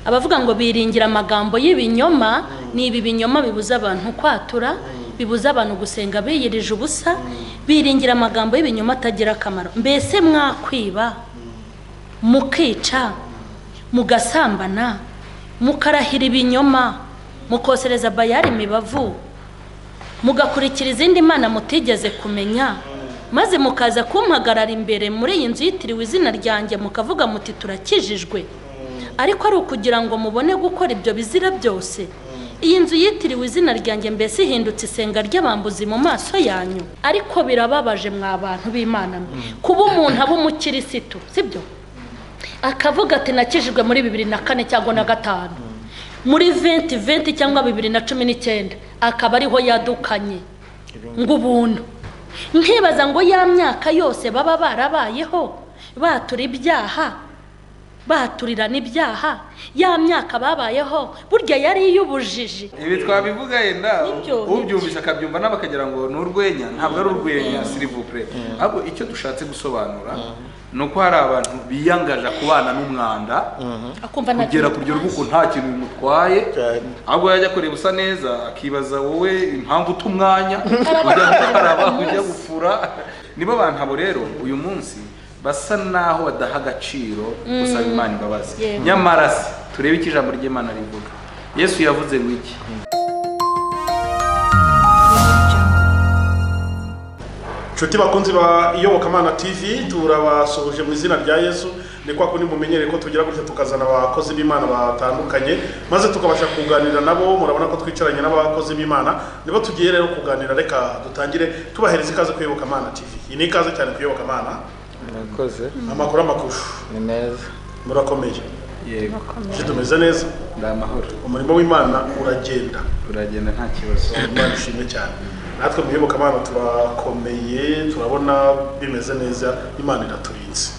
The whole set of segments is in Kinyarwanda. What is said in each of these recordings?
Abavuga ngo biringira amagambo y'ibinyoma, ni ibi binyoma bibuza abantu kwatura, bibuza abantu gusenga biyirije ubusa, biringira amagambo y'ibinyoma atagira akamaro. Mbese mwakwiba, mukica, mugasambana, mukarahira ibinyoma, mukosereza Bayari imibavu, mugakurikira izindi mana mutigeze kumenya, maze mukaza kumpagarara imbere muri iyi nzu yitiriwe izina ryanjye, mukavuga muti turakijijwe, ariko ari ukugira ngo mubone gukora ibyo bizira byose. Iyi nzu yitiriwe izina ryanjye mbese ihindutse isenga ry'abambuzi mu maso yanyu. Ariko birababaje mwa bantu b'Imana mwe, kuba umuntu aba umukirisitu, sibyo, akavuga ati nakijijwe muri 2004 cyangwa na 5, muri 2020 cyangwa 2019, akaba ariho yadukanye ngo ubuntu. Nkibaza ngo ya myaka yose baba barabayeho batura ibyaha, baturirana ibyaha, ya myaka babayeho burya yari iy'ubujiji. Ibi twabivuga yenda Nibyo, ubyumvise akabyumva nawe akagira ngo ni urwenya. Ntabwo ari urwenya, s'il vous plaît. Ahubwo icyo dushatse gusobanura ni uko hari abantu biyangaja kubana n'umwanda akumva nta kugera kintu ku rugero rw'uko nta kintu bimutwaye, Cyane. ahubwo yajya kureba usa neza akibaza wowe impamvu uta umwanya ujya gukaraba, ujya gufura. Nibo bantu abo rero uyu munsi basa naho badaha agaciro gusaba Imana imbabazi. Nyamara se turebe icyo ijambo ry'Imana rivuga. Yesu yavuze ngo iki? Inshuti bakunzi ba Iyobokamana TV, turabasuhuje mu izina rya Yesu. Ni kwa kundi mumenyereye ko tugira gutya tukazana abakozi b'Imana batandukanye, maze tukabasha kuganira nabo. Murabona ko twicaranye n'abakozi b'Imana, nibo tugiye rero kuganira. Reka dutangire tubahereza ikaze ku Iyobokamana TV. Iyi ni ikaze cyane ku Iyobokamana. Murakoze. Amakuru, amakuru? Ni meza. Murakomeye? Yego. Ese tumeze neza? Ndi amahoro. Umurimo w'Imana uragenda? Uragenda, nta kibazo. Imana ishimwe cyane. Natwe mu Iyobokamana turakomeye, turabona bimeze neza, Imana iraturinze.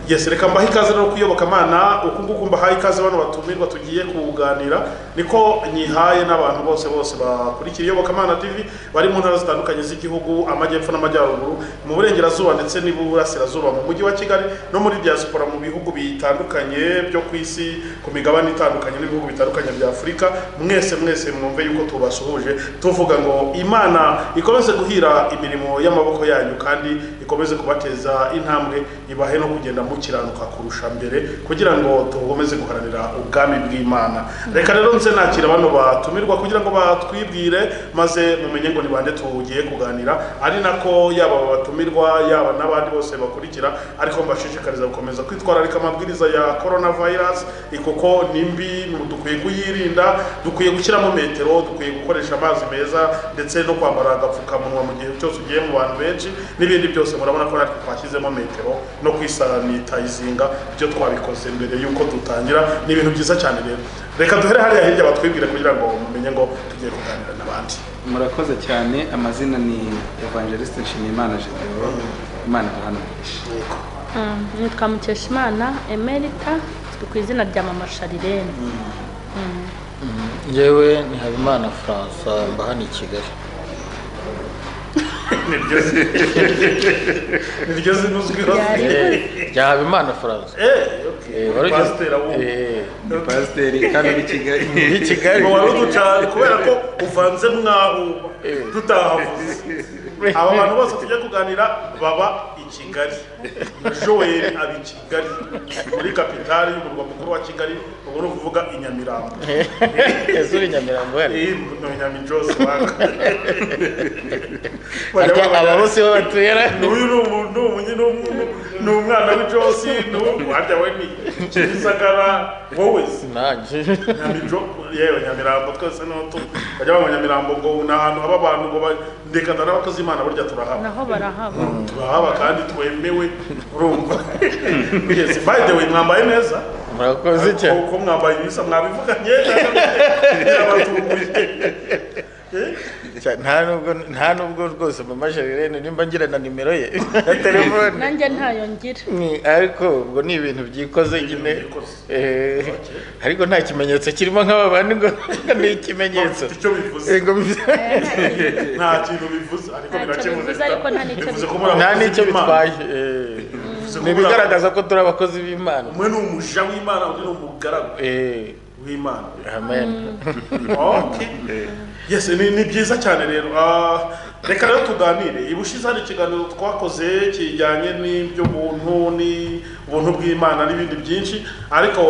Yes, reka mbahe ikaze rero ku Iyobokamana. Uku nguku mbahaye ikaze bano batumirwa tugiye kuganira, niko nyihaye n'abantu bose bose bakurikiye Iyobokamana TV bari mu ntara zitandukanye z'igihugu, amajyepfo n'amajyaruguru, mu burengerazuba ndetse n'iburasirazuba, mu mujyi wa Kigali no muri diaspora, mu bihugu bitandukanye byo ku isi, ku migabane itandukanye n'ibihugu bitandukanye bya Afurika. Mwese mwese mwumve yuko tubasuhuje tuvuga ngo Imana ikomeze guhira imirimo y'amaboko yanyu, kandi ikomeze kubateza intambwe, ibahe no kugenda mukiranuka kurusha mbere, kugira ngo dukomeze guharanira ubwami bw'Imana. Reka rero nze nakira bano batumirwa kugira ngo batwibwire, maze mumenye ngo ni bande tugiye kuganira, ari nako yaba aba batumirwa, yaba n'abandi bose bakurikira. Ariko mbashishikariza gukomeza kwitwararika amabwiriza ya coronavirus, kuko ni mbi, dukwiye kuyirinda, dukwiye gushyiramo metero, dukwiye gukoresha amazi meza ndetse no kwambara agapfukamunwa mu gihe cyose ugiye mu bantu benshi n'ibindi byose. Murabona ko natwe twashyizemo metero no kwisanitayizinga, ibyo twabikoze mbere y'uko dutangira. Ni ibintu byiza cyane. Rero reka duhere hariya hirya batwibwire kugira ngo mumenye ngo tugiye kuganira n'abandi. Murakoze cyane. Amazina ni Evangeliste Nshimiyimana Gedeon. Imana iduhane umugisha. Nitwa Mukeshimana Emerita, turi ku izina rya Mama Sharirene. Njyewe ni Habimana Francois, mba hano i Kigali. Niryo zina uzwiho? Rya Habimana Francois. Okay. Pasiteri abo. Ni pasiteri kandi uri i Kigali. I Kigali. Ngo wari uducana kubera ko uvanze mwaho tutahavuze. Aba bantu bose tujya kuganira baba i Kigali. Na Joel aba i Kigali, muri kapitali y'umurwa mukuru wa Kigali, ubwo ni ukuvuga i Nyamirambo. Ese uri Nyamirambo hano? Eh, ni Nyamijose waka. Harya aba bose bo batuye ra? N'uyu ni umuntu, ni umwana w'ijosi, n'uyu harya we ni Kimisagara, wowe se? Nanjye. Nyamijo, yewe Nyamirambo twese n'utu bajya banywa Nyamirambo ngo ni ahantu haba abantu ngo ndekana n'abakozi Imana burya turahaba. Naho barahaba. Turahaba kandi twemewe, urumva. Yes, by the way, mwambaye neza. Murakoze cyane. Ko mwambaye ibisa mwabivuganye yabatunguye? Nta nubwo rwose Mama Sharirene nimba ngira na nimero ye ya telefone. Nanjye ntayo ngira. Ariko ubwo ni ibintu byikoze nyine. Byikoze. Ariko nta kimenyetso kirimo nk'aba bandi ngo ni ikimenyetso. Bafite icyo bivuze. Ngo Nta kintu bivuze, ariko Ntacyo birakivuze. bivuze, ariko nta n'icyo Bivuze ko bitwaye. muri Nta abakozi n'icyo b'Imana. bitwaye. Bivuze Ni ibigaragaza ko turi abakozi b'Imana. Umwe ni umuja w'Imana, undi ni umugaragu w'Imana. Amen. Okay. Yes, ni byiza cyane rero. Reka rero tuganire. Ibushize hari ikiganiro twakoze kijyanye n'iby'ubuntu, ni ubuntu bw'Imana n'ibindi byinshi, ariko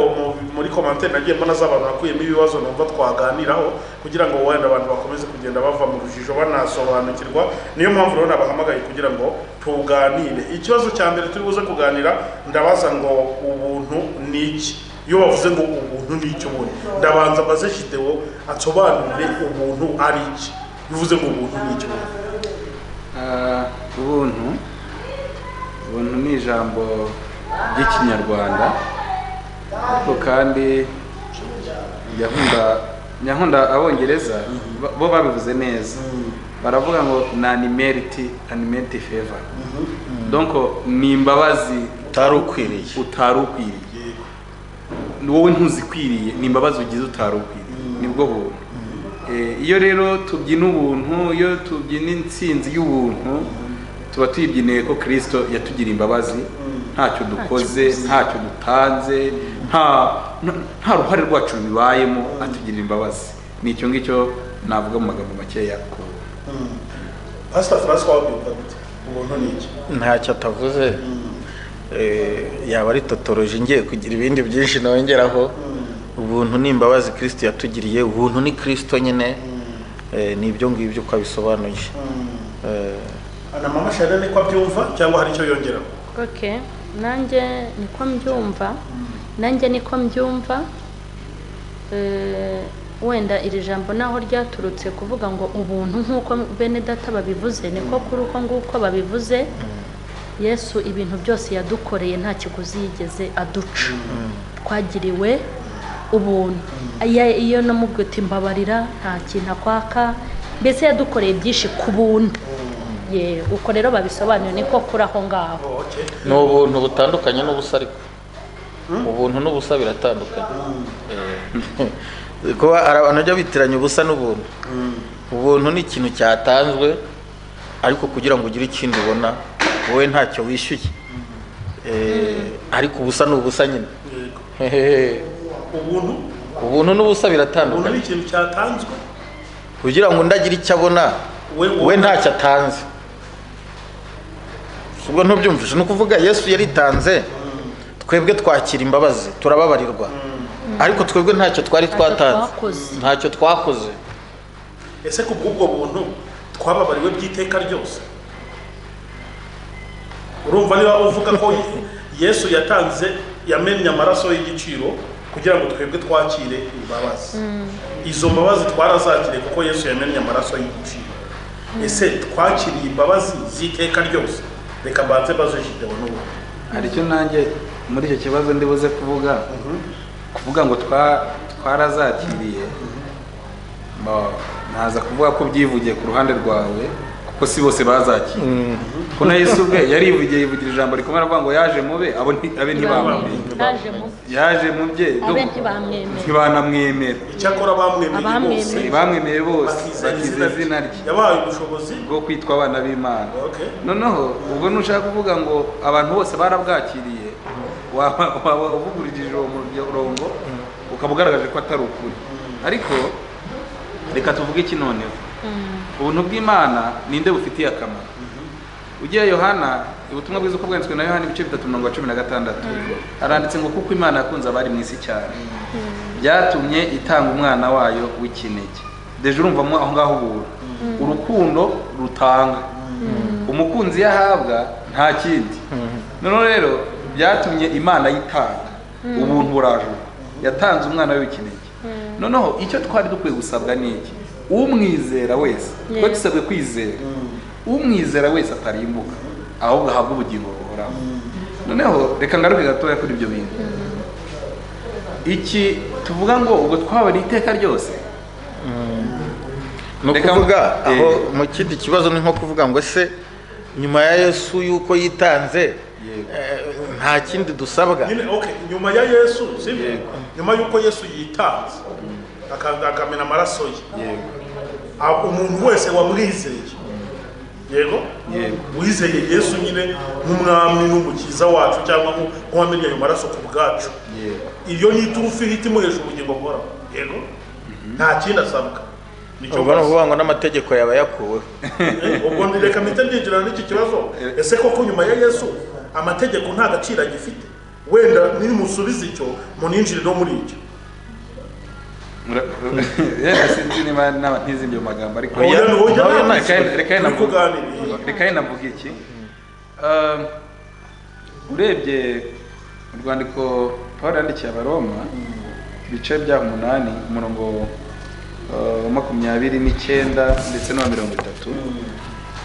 muri commentaire nagiye mbona z'abantu bakuyemo ibibazo numva twaganiraho kugira ngo wenda abantu bakomeze kugenda bava mu rujijo banasobanukirwa. Niyo mpamvu rero nabahamagaye kugira ngo tuganire. Ikibazo cya mbere turi buze kuganira, ndabaza ngo ubuntu ni iki? Iyo bavuze ngo ubuntu ni icyo ubundi, ndabanza mbaze Gideon atsobanurire ubuntu ari iki. Bivuze ngo ubuntu ni icyo. Ubuntu ni ijambo ry'Ikinyarwanda, ariko kandi nyakunda Abongereza bo babivuze neza, baravuga ngo ni unmerited favor. Donc ni imbabazi utari ukwiriye, wowe ntuzikwiriye, ni imbabazi ugize utari ukwiriye, nibwo buntu. Iyo rero tubyina ubuntu, iyo tubyina intsinzi y'ubuntu, tuba tuyibyiniye ko Kristo yatugiriye imbabazi, ntacyo dukoze, ntacyo dutanze, nta ruhare rwacu bibayemo, atugirira imbabazi. Ni icyo ngicyo navuga mu magambo makeya ku Pastor Francois wabyumva gute? Ubuntu ni iki? Ntacyo atavuze. Yaba ari totoroje ngiye kugira ibindi byinshi nongeraho. Ubuntu ni imbabazi Kristo yatugiriye, ubuntu ni Kristo nyine, ni ibyo ngibyo uko abisobanuye. Ana mama Sharene ko abyumva cyangwa hari icyo yongeraho? Okay, nanjye niko mbyumva. Nanjye niko mbyumva. Wenda iri jambo naho ryaturutse kuvuga ngo ubuntu nkuko bene data babivuze, niko kuri uko nguko babivuze. Yesu ibintu byose yadukoreye nta kiguzi yigeze aduca. Twagiriwe ubuntu. Iyo namubwiye uti mbabarira, nta kintu akwaka, mbese yadukoreye byinshi ku buntu. Ye, uko rero babisobanuye niko kuri aho ngaho. Ni ubuntu butandukanye n'ubusa, ariko ubuntu n'ubusa biratandukanye. Kuba abantu bajya bitiranya ubusa n'ubuntu. Ubuntu ni ikintu cyatanzwe, ariko kugira ngo ugire ikindi ubona wowe ntacyo wishyuye. Ariko ubusa ni ubusa nyine. Ubuntu n'ubusa biratandukanye. Ubuntu ni ikintu cyatanzwe kugira ngo undi agire icyo abona, we ntacyo atanze. Ubwo ntubyumvise, ni ukuvuga Yesu yaritanze, twebwe twakira imbabazi, turababarirwa, ariko twebwe ntacyo twari twatanze, ntacyo twakoze. Ese ku bw'ubwo buntu twababariwe by'iteka ryose? Urumva niba uvuga ko Yesu yatanze, yamennye amaraso y'igiciro kugira ngo twebwe twakire imbabazi, izo mbabazi twarazakiriye kuko Yesu yamennye amaraso y'igiciro. Ese twakiriye imbabazi z'iteka ryose? Reka mbanze mbaze Gideon n'ubu. Hari icyo nanjye muri icyo kibazo ndibuze kuvuga, kuvuga ngo twarazakiriye, ntaza kuvuga ko byivugiye ku ruhande rwawe, kuko si bose bazakiriye. Ko na Yesu ubwe yarivugiye, yivugira ijambo rikomeye aravuga ngo yaje mube abe ntibamwemera, yaje mu bye ntibanamwemera, icyakora bamwemeye bose, bakize izina rye, yabaye ubushobozi bwo kwitwa abana b'Imana. Noneho ubwo nushaka kuvuga ngo abantu bose barabwakiriye, waba uvugurije uwo murongo ukaba ugaragaje ko atari ukuri. Ariko reka tuvuge iki noneho, ubuntu bw'Imana ninde bufitiye akamaro? Ugiye Yohana, ubutumwa bwiza uko bwanditswe na Yohana ibice 3:16, haranditse ngo kuko Imana yakunze abari mu isi cyane, byatumye itanga umwana wayo w'ikinege. Deje urumva aho ngaho ubura urukundo rutanga, umukunzi yahabwa nta kindi. Noneho rero byatumye Imana yitanga, ubuntu burajura, yatanze umwana we w'ikinege. Noneho icyo twari dukwiye gusabwa ni iki? Umwizera wese, twe dusabwe kwizera, umwizera wese atarimbuka ahubwo ahabwa ubugingo buhoraho. Noneho reka ngaruke gatoya kuri ibyo bintu. Iki tuvuga ngo ubwo twabari iteka ryose, ni ukuvuga aho mu kindi kibazo ni nko kuvuga ngo ese nyuma ya Yesu yuko yitanze nta kindi dusabwa? Nyuma ya Yesu, sibyo? Nyuma yuko Yesu yitanze akamena amaraso ye, umuntu wese wamwizeye Yego. Yego. Wizeye Yesu nyine nk'umwami n'umukiza wacu, cyangwa nk'uwamennye ayo maraso ku bwacu. Yego. Iyo ni iturufu ihita imuhesha ubugingo buhoraho. Yego. Nta kindi asabwa. Nicyo Ubwo ni mbaza. ukuvuga ngo n'amategeko yaba yakuweho. Ubwo ni reka mpite ndinjirana n'iki kibazo. Ese koko nyuma ya Yesu amategeko nta gaciro agifite? Wenda nimusubiza icyo muninjire no muri icyo. Yenda sinzi niba naba ntizimbye mu magambo, ariko Oya, Oya, oya, oya, nta- reka turi kuganira. Reka navuga iki. Urebye urwandiko Paul yandikiye Abaroma, ibice bya 8, umurongo wa 29 ndetse n'uwa 30,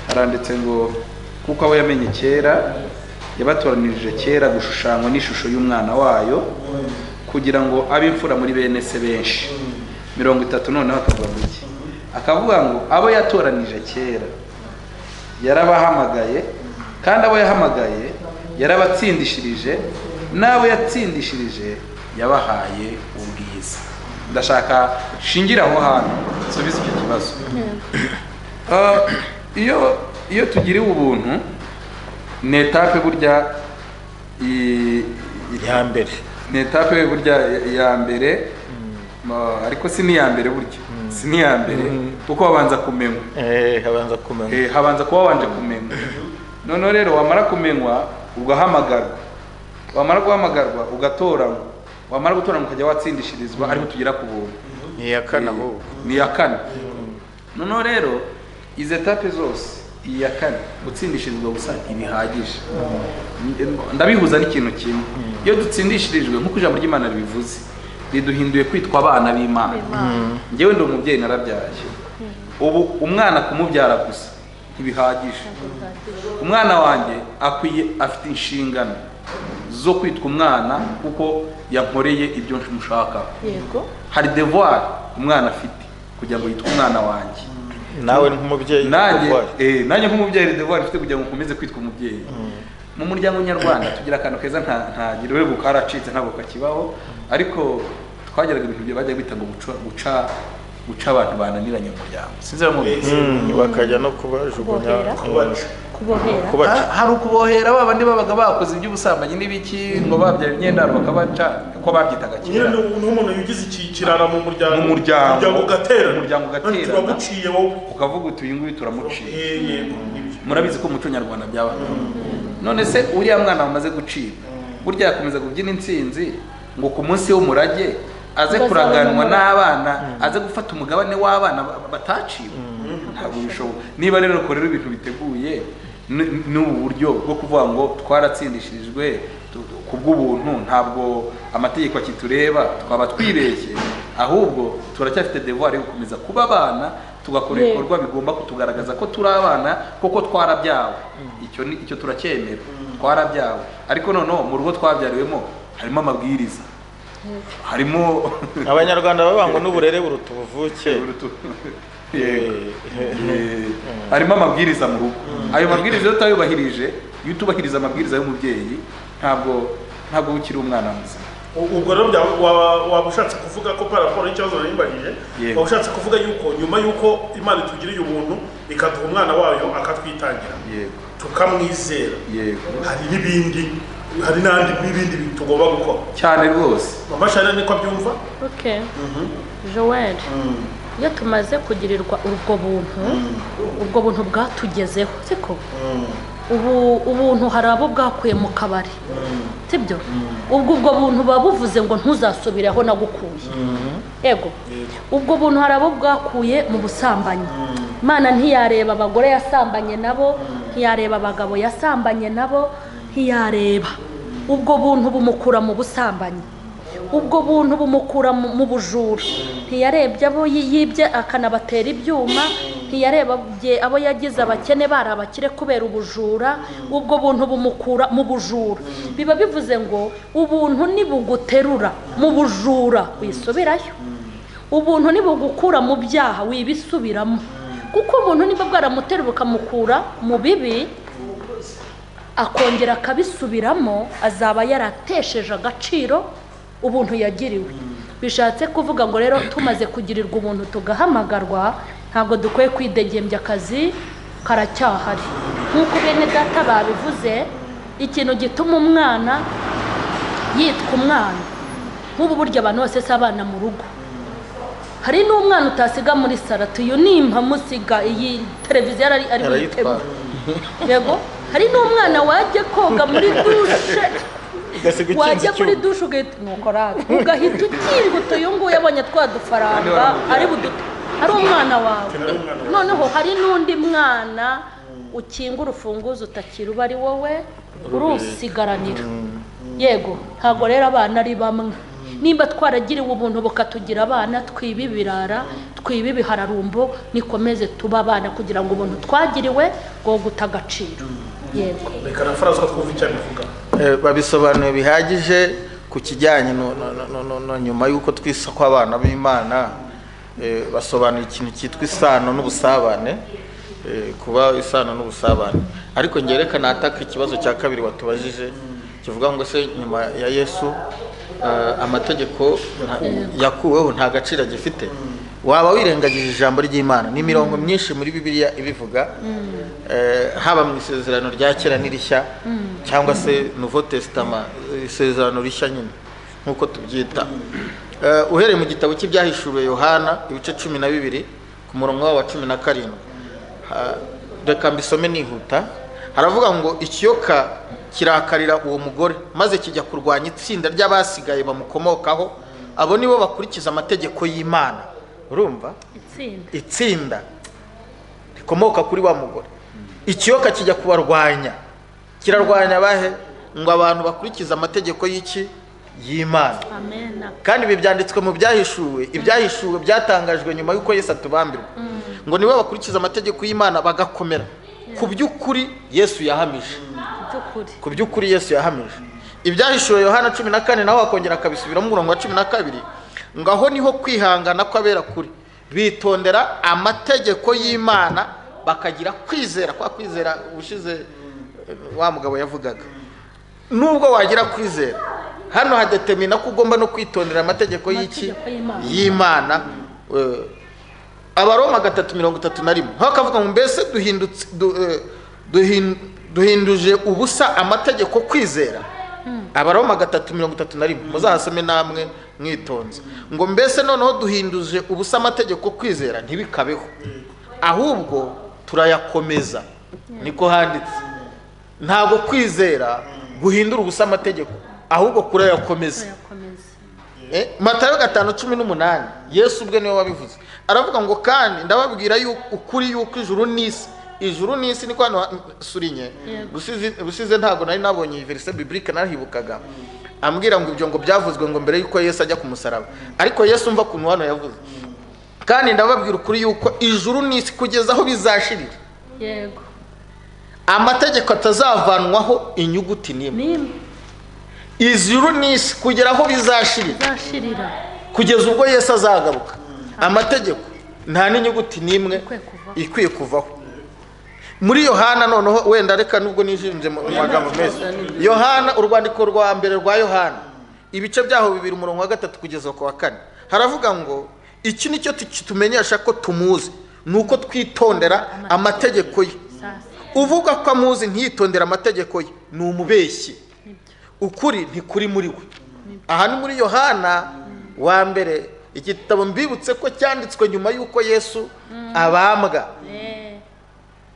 haranditse ngo kuko abo yamenye kera yabatoranirije kera gushushanywa n'ishusho y'umwana wayo, kugira ngo abe imfura muri bene se benshi. 30 noneho akavuga ngo iki? Akavuga ngo abo yatoranije kera yarabahamagaye, kandi abo yahamagaye yarabatsindishirije, n'abo yatsindishirije yabahaye ubwiza. Ndashaka shingira aho hantu nsubize icyo kibazo. Iyo tugiriwe ubuntu ni etape burya Ya mbere. Ni etape burya ya mbere, ariko si n'iya mbere burya, si n'iya mbere, kuko babanza kumenywa. Habanza kumenywa. Habanza kuba wabanje kumenywa. Noneho rero wamara kumenywa ugahamagarwa, wamara guhamagarwa ugatoranywa, wamara gutoranywa ukajya watsindishirizwa, ariko tugera ku buntu. Ni iya kane ahubwo. Ni iya kane. Noneho rero izi etape zose, iyi ya kane gutsindishirizwa gusa ntibihagije. Ndabihuza n'ikintu kimwe. Iyo dutsindishirijwe nk'uko ijambo ry'Imana ribivuze, riduhinduye kwitwa abana b'Imana. Njyewe ndi umubyeyi, narabyaye. Ubu umwana kumubyara gusa ntibihagije. Umwana wanjye akwiye, afite inshingano zo kwitwa umwana kuko yankoreye ibyo mushaka. Yego. Hari devoir umwana afite kugira ngo yitwe umwana wanjye. Nawe nk'umubyeyi Nanjye devoir. Nanjye nk'umubyeyi hari devoir mfite kugira ngo nkomeze kwitwa umubyeyi. Mu muryango nyarwanda tugira akantu keza, ntagira urebe karacitse, ntabwo kakibaho, ariko twageraga ibintu byo bajya bita ngo guca abantu bananiranye mu muryango. Sinzi niba mubizi. Bakajya no kubajugunya. Kubohera. Kubaca. Kubohera. Kubaca. Hari ukubohera ba bandi babaga bakoze iby'ubusambanyi n'ibiki, ngo babyaye imyenda bakabaca, uko babyitaga Nyine kera. ni umuntu ugize ikirara mu muryango. Mu muryango. Umuryango ugaterana. Umuryango ugaterana. Turaguciye wowe. Ukavuga uti uyu nguyu turamuciye. Yego, nibyo. Murabizi ko umuco nyarwanda byaba. None se uriya mwana wamaze gucibwa, burya yakomeza kubyina intsinzi ngo ku munsi w'umurage aze Ngo kuraganwa azabone n'abana, aze gufata umugabane w'abana bataciwe? Ntabwo bishoboka. Niba rero uko rero ibintu biteguye n'ubu buryo bwo kuvuga ngo twaratsindishirijwe ku bw'ubuntu, ntabwo amategeko akitureba, twaba twibeshye. Ahubwo turacyafite devoir yo gukomeza kuba abana, tugakora Yego. ibikorwa bigomba kutugaragaza ko turi abana koko twarabyawe. Icyo ni icyo turacyemera, twarabyawe. Ariko noneho mu rugo twabyariwemo harimo amabwiriza, harimo Abanyarwanda bavuga ngo n'uburere buruta ubuvuke. Yego. Harimo amabwiriza mu rugo. Ayo mabwiriza iyo utayubahirije, iyo utubahiriza amabwiriza y'umubyeyi, ntabwo ukiri umwana muzima. Ubwo rero waba ushatse kuvuga ko par rapport y'ikibazo narimbajije, Yego. waba ushatse kuvuga yuko nyuma yuko Imana itugiriye ubuntu ikaduha umwana wayo akatwitangira, Yego. tukamwizera, Yego. hari n'ibindi, hari n'andi n'ibindi bintu tugomba gukora. Cyane rwose. Mama Sharina niko abyumva. Okay. Joel, iyo tumaze kugirirwa ubwo buntu, ubwo buntu bwatugezeho, siko? Ubu ubuntu hari abo bwakuye mu kabari, sibyo? Ubwo buntu buba buvuze ngo ntuzasubire aho nagukuye. Yego. Ubwo buntu hari abo bwakuye mu busambanyi. Imana ntiyareba abagore yasambanye nabo, ntiyareba abagabo yasambanye nabo, ntiyareba. Ubwo buntu bumukura mu busambanyi. Ubwo buntu bumukura mu bujura. Ntiyarebye abo yibye akanabatera ibyuma, ntiyarebye abo yagize abakene bari abakire kubera ubujura. Ubwo buntu bumukura mu bujura. Biba bivuze ngo ubuntu nibuguterura mu bujura wisubirayo. Ubuntu nibugukura mu byaha wibisubiramo. Kuko ubuntu niba bwaramuterura bukamukura mu bibi, akongera akabisubiramo, azaba yaratesheje agaciro ubuntu yagiriwe. Bishatse kuvuga ngo rero tumaze kugirirwa ubuntu tugahamagarwa, ntabwo dukwiye kwidegembya akazi Karacyahari nk'uko bene data babivuze. Ikintu gituma umwana yitwa umwana, nk'ubu burya abantu bose si abana mu rugo. Hari n'umwana utasiga muri saratu, uyu nimpa musiga iyi televiziyo ari Arayitwara. Yego, hari n'umwana wajya koga muri dushe, Ugasiga ukinze wajya muri icyuma. dushe ugahita nuko rata ugahita ukinguta, uyu nguyu abonye twa dufaranga ari budute, ari umwana wawe. Ari umwana wawe. Noneho hari n'undi mwana ukinga urufunguzo utakira uba ari wowe urusigaranira. Yego, ntabwo rero abana ari bamwe. Nimba twaragiriwe ubuntu bukatugira abana, twibe ibirara, twibe ibihararumbo, nikomeze tuba abana kugira ngo ubuntu twagiriwe bwo guta agaciro. Yego. Reka na Francois twumve icyo abivuga. Babisobanuye bihagije ku kijyanye no nyuma y'uko twisa ko abana b'Imana, basobanuye ikintu cyitwa isano n'ubusabane, kuba isano n'ubusabane. Ariko njye reka nataka ikibazo cya kabiri watubajije kivuga ngo se nyuma ya Yesu amategeko yakuweho nta gaciro agifite. Waba wirengagije ijambo ry'Imana. Ni imirongo myinshi muri Bibiliya ibivuga, haba mu isezerano rya kera n'irishya, cyangwa se Nouveau Testament, isezerano rishya nyine nk'uko tubyita. Uhereye mu gitabo cy'Ibyahishuriwe Yohana ibice 12 ku murongo wa 17, reka mbisome nihuta. Haravuga ngo ikiyoka kirakarira uwo mugore, maze kijya kurwanya itsinda ry'abasigaye bamukomokaho, abo nibo bakurikiza amategeko y'Imana. Urumva? Itsinda. Itsinda rikomoka kuri wa mugore. Ikiyoka kijya kubarwanya, kirarwanya bahe? Ngo abantu bakurikiza amategeko y'iki? Y'Imana. Amen. Kandi ibi byanditswe mu Byahishuwe. Ibyahishuwe byatangajwe nyuma y'uko Yesu atubambirwa. Ngo nibo bakurikiza amategeko y'Imana bagakomera ku by'ukuri Yesu yahamije. By'ukuri. Ku by'ukuri Yesu yahamije. Ibyahishuwe Yohana 14 naho akongera akabisubiramo umurongo wa 12, ngo aho niho kwihangana kw'abera kuri, bitondera amategeko y'Imana bakagira kwizera. Kwa kwizera ubushize wa mugabo yavugaga, nubwo wagira kwizera hano hadetermina ko ugomba no kwitondera amategeko y'iki? Amategeko y'Imana. Y'Imana. Abaroma 3:31 aho akavuga ngo mbese duhinduje ubusa amategeko kwizera. Abaroma 3:31 muzahasome namwe mwitonze. Ngo mbese noneho duhinduje ubusa amategeko kwizera? Ntibikabeho, ahubwo turayakomeza. Niko handitse. Ntabwo kwizera guhindura ubusa amategeko, ahubwo kurayakomeza. Turayakomeza. Matayo 5:18, Yesu ubwe niwe wabivuze, aravuga ngo kandi ndababwira yuko ukuri yuko ijuru n'isi, ijuru n'isi niko hano surinye. Yego. Busize ntabwo nari nabonye iyi verse biblique, narahibukaga ambwira ngo ibyo ngo byavuzwe ngo mbere yuko Yesu ajya ku musaraba. Ariko Yesu umva ukuntu hano yavuze, kandi ndababwira ukuri yuko ijuru n'isi kugeza aho bizashirira, Yego. amategeko atazavanwaho inyuguti n'imwe. Nimwe. Ijuru n'isi kugera aho bizashirira, Bizashirira. kugeza ubwo Yesu azagaruka, amategeko nta n'inyuguti n'imwe Ikwiye kuvaho. ikwiye kuvaho. Muri Yohana noneho wenda reka nubwo nijimye mu magambo meza, Yohana urwandiko rwa mbere rwa Yohana ibice byaho 2 umurongo wa 3 kugeza ku wa 4, haravuga ngo iki nicyo kitumenyesha ko tumuzi, ni uko twitondera amategeko ye. Sasa. Uvuga ko amuzi ntiyitondera amategeko ye ni umubeshyi, Nibyo. ukuri ntikuri muri we. Aha ni muri Yohana wa mbere, igitabo mbibutse ko cyanditswe nyuma y'uko Yesu abambwa.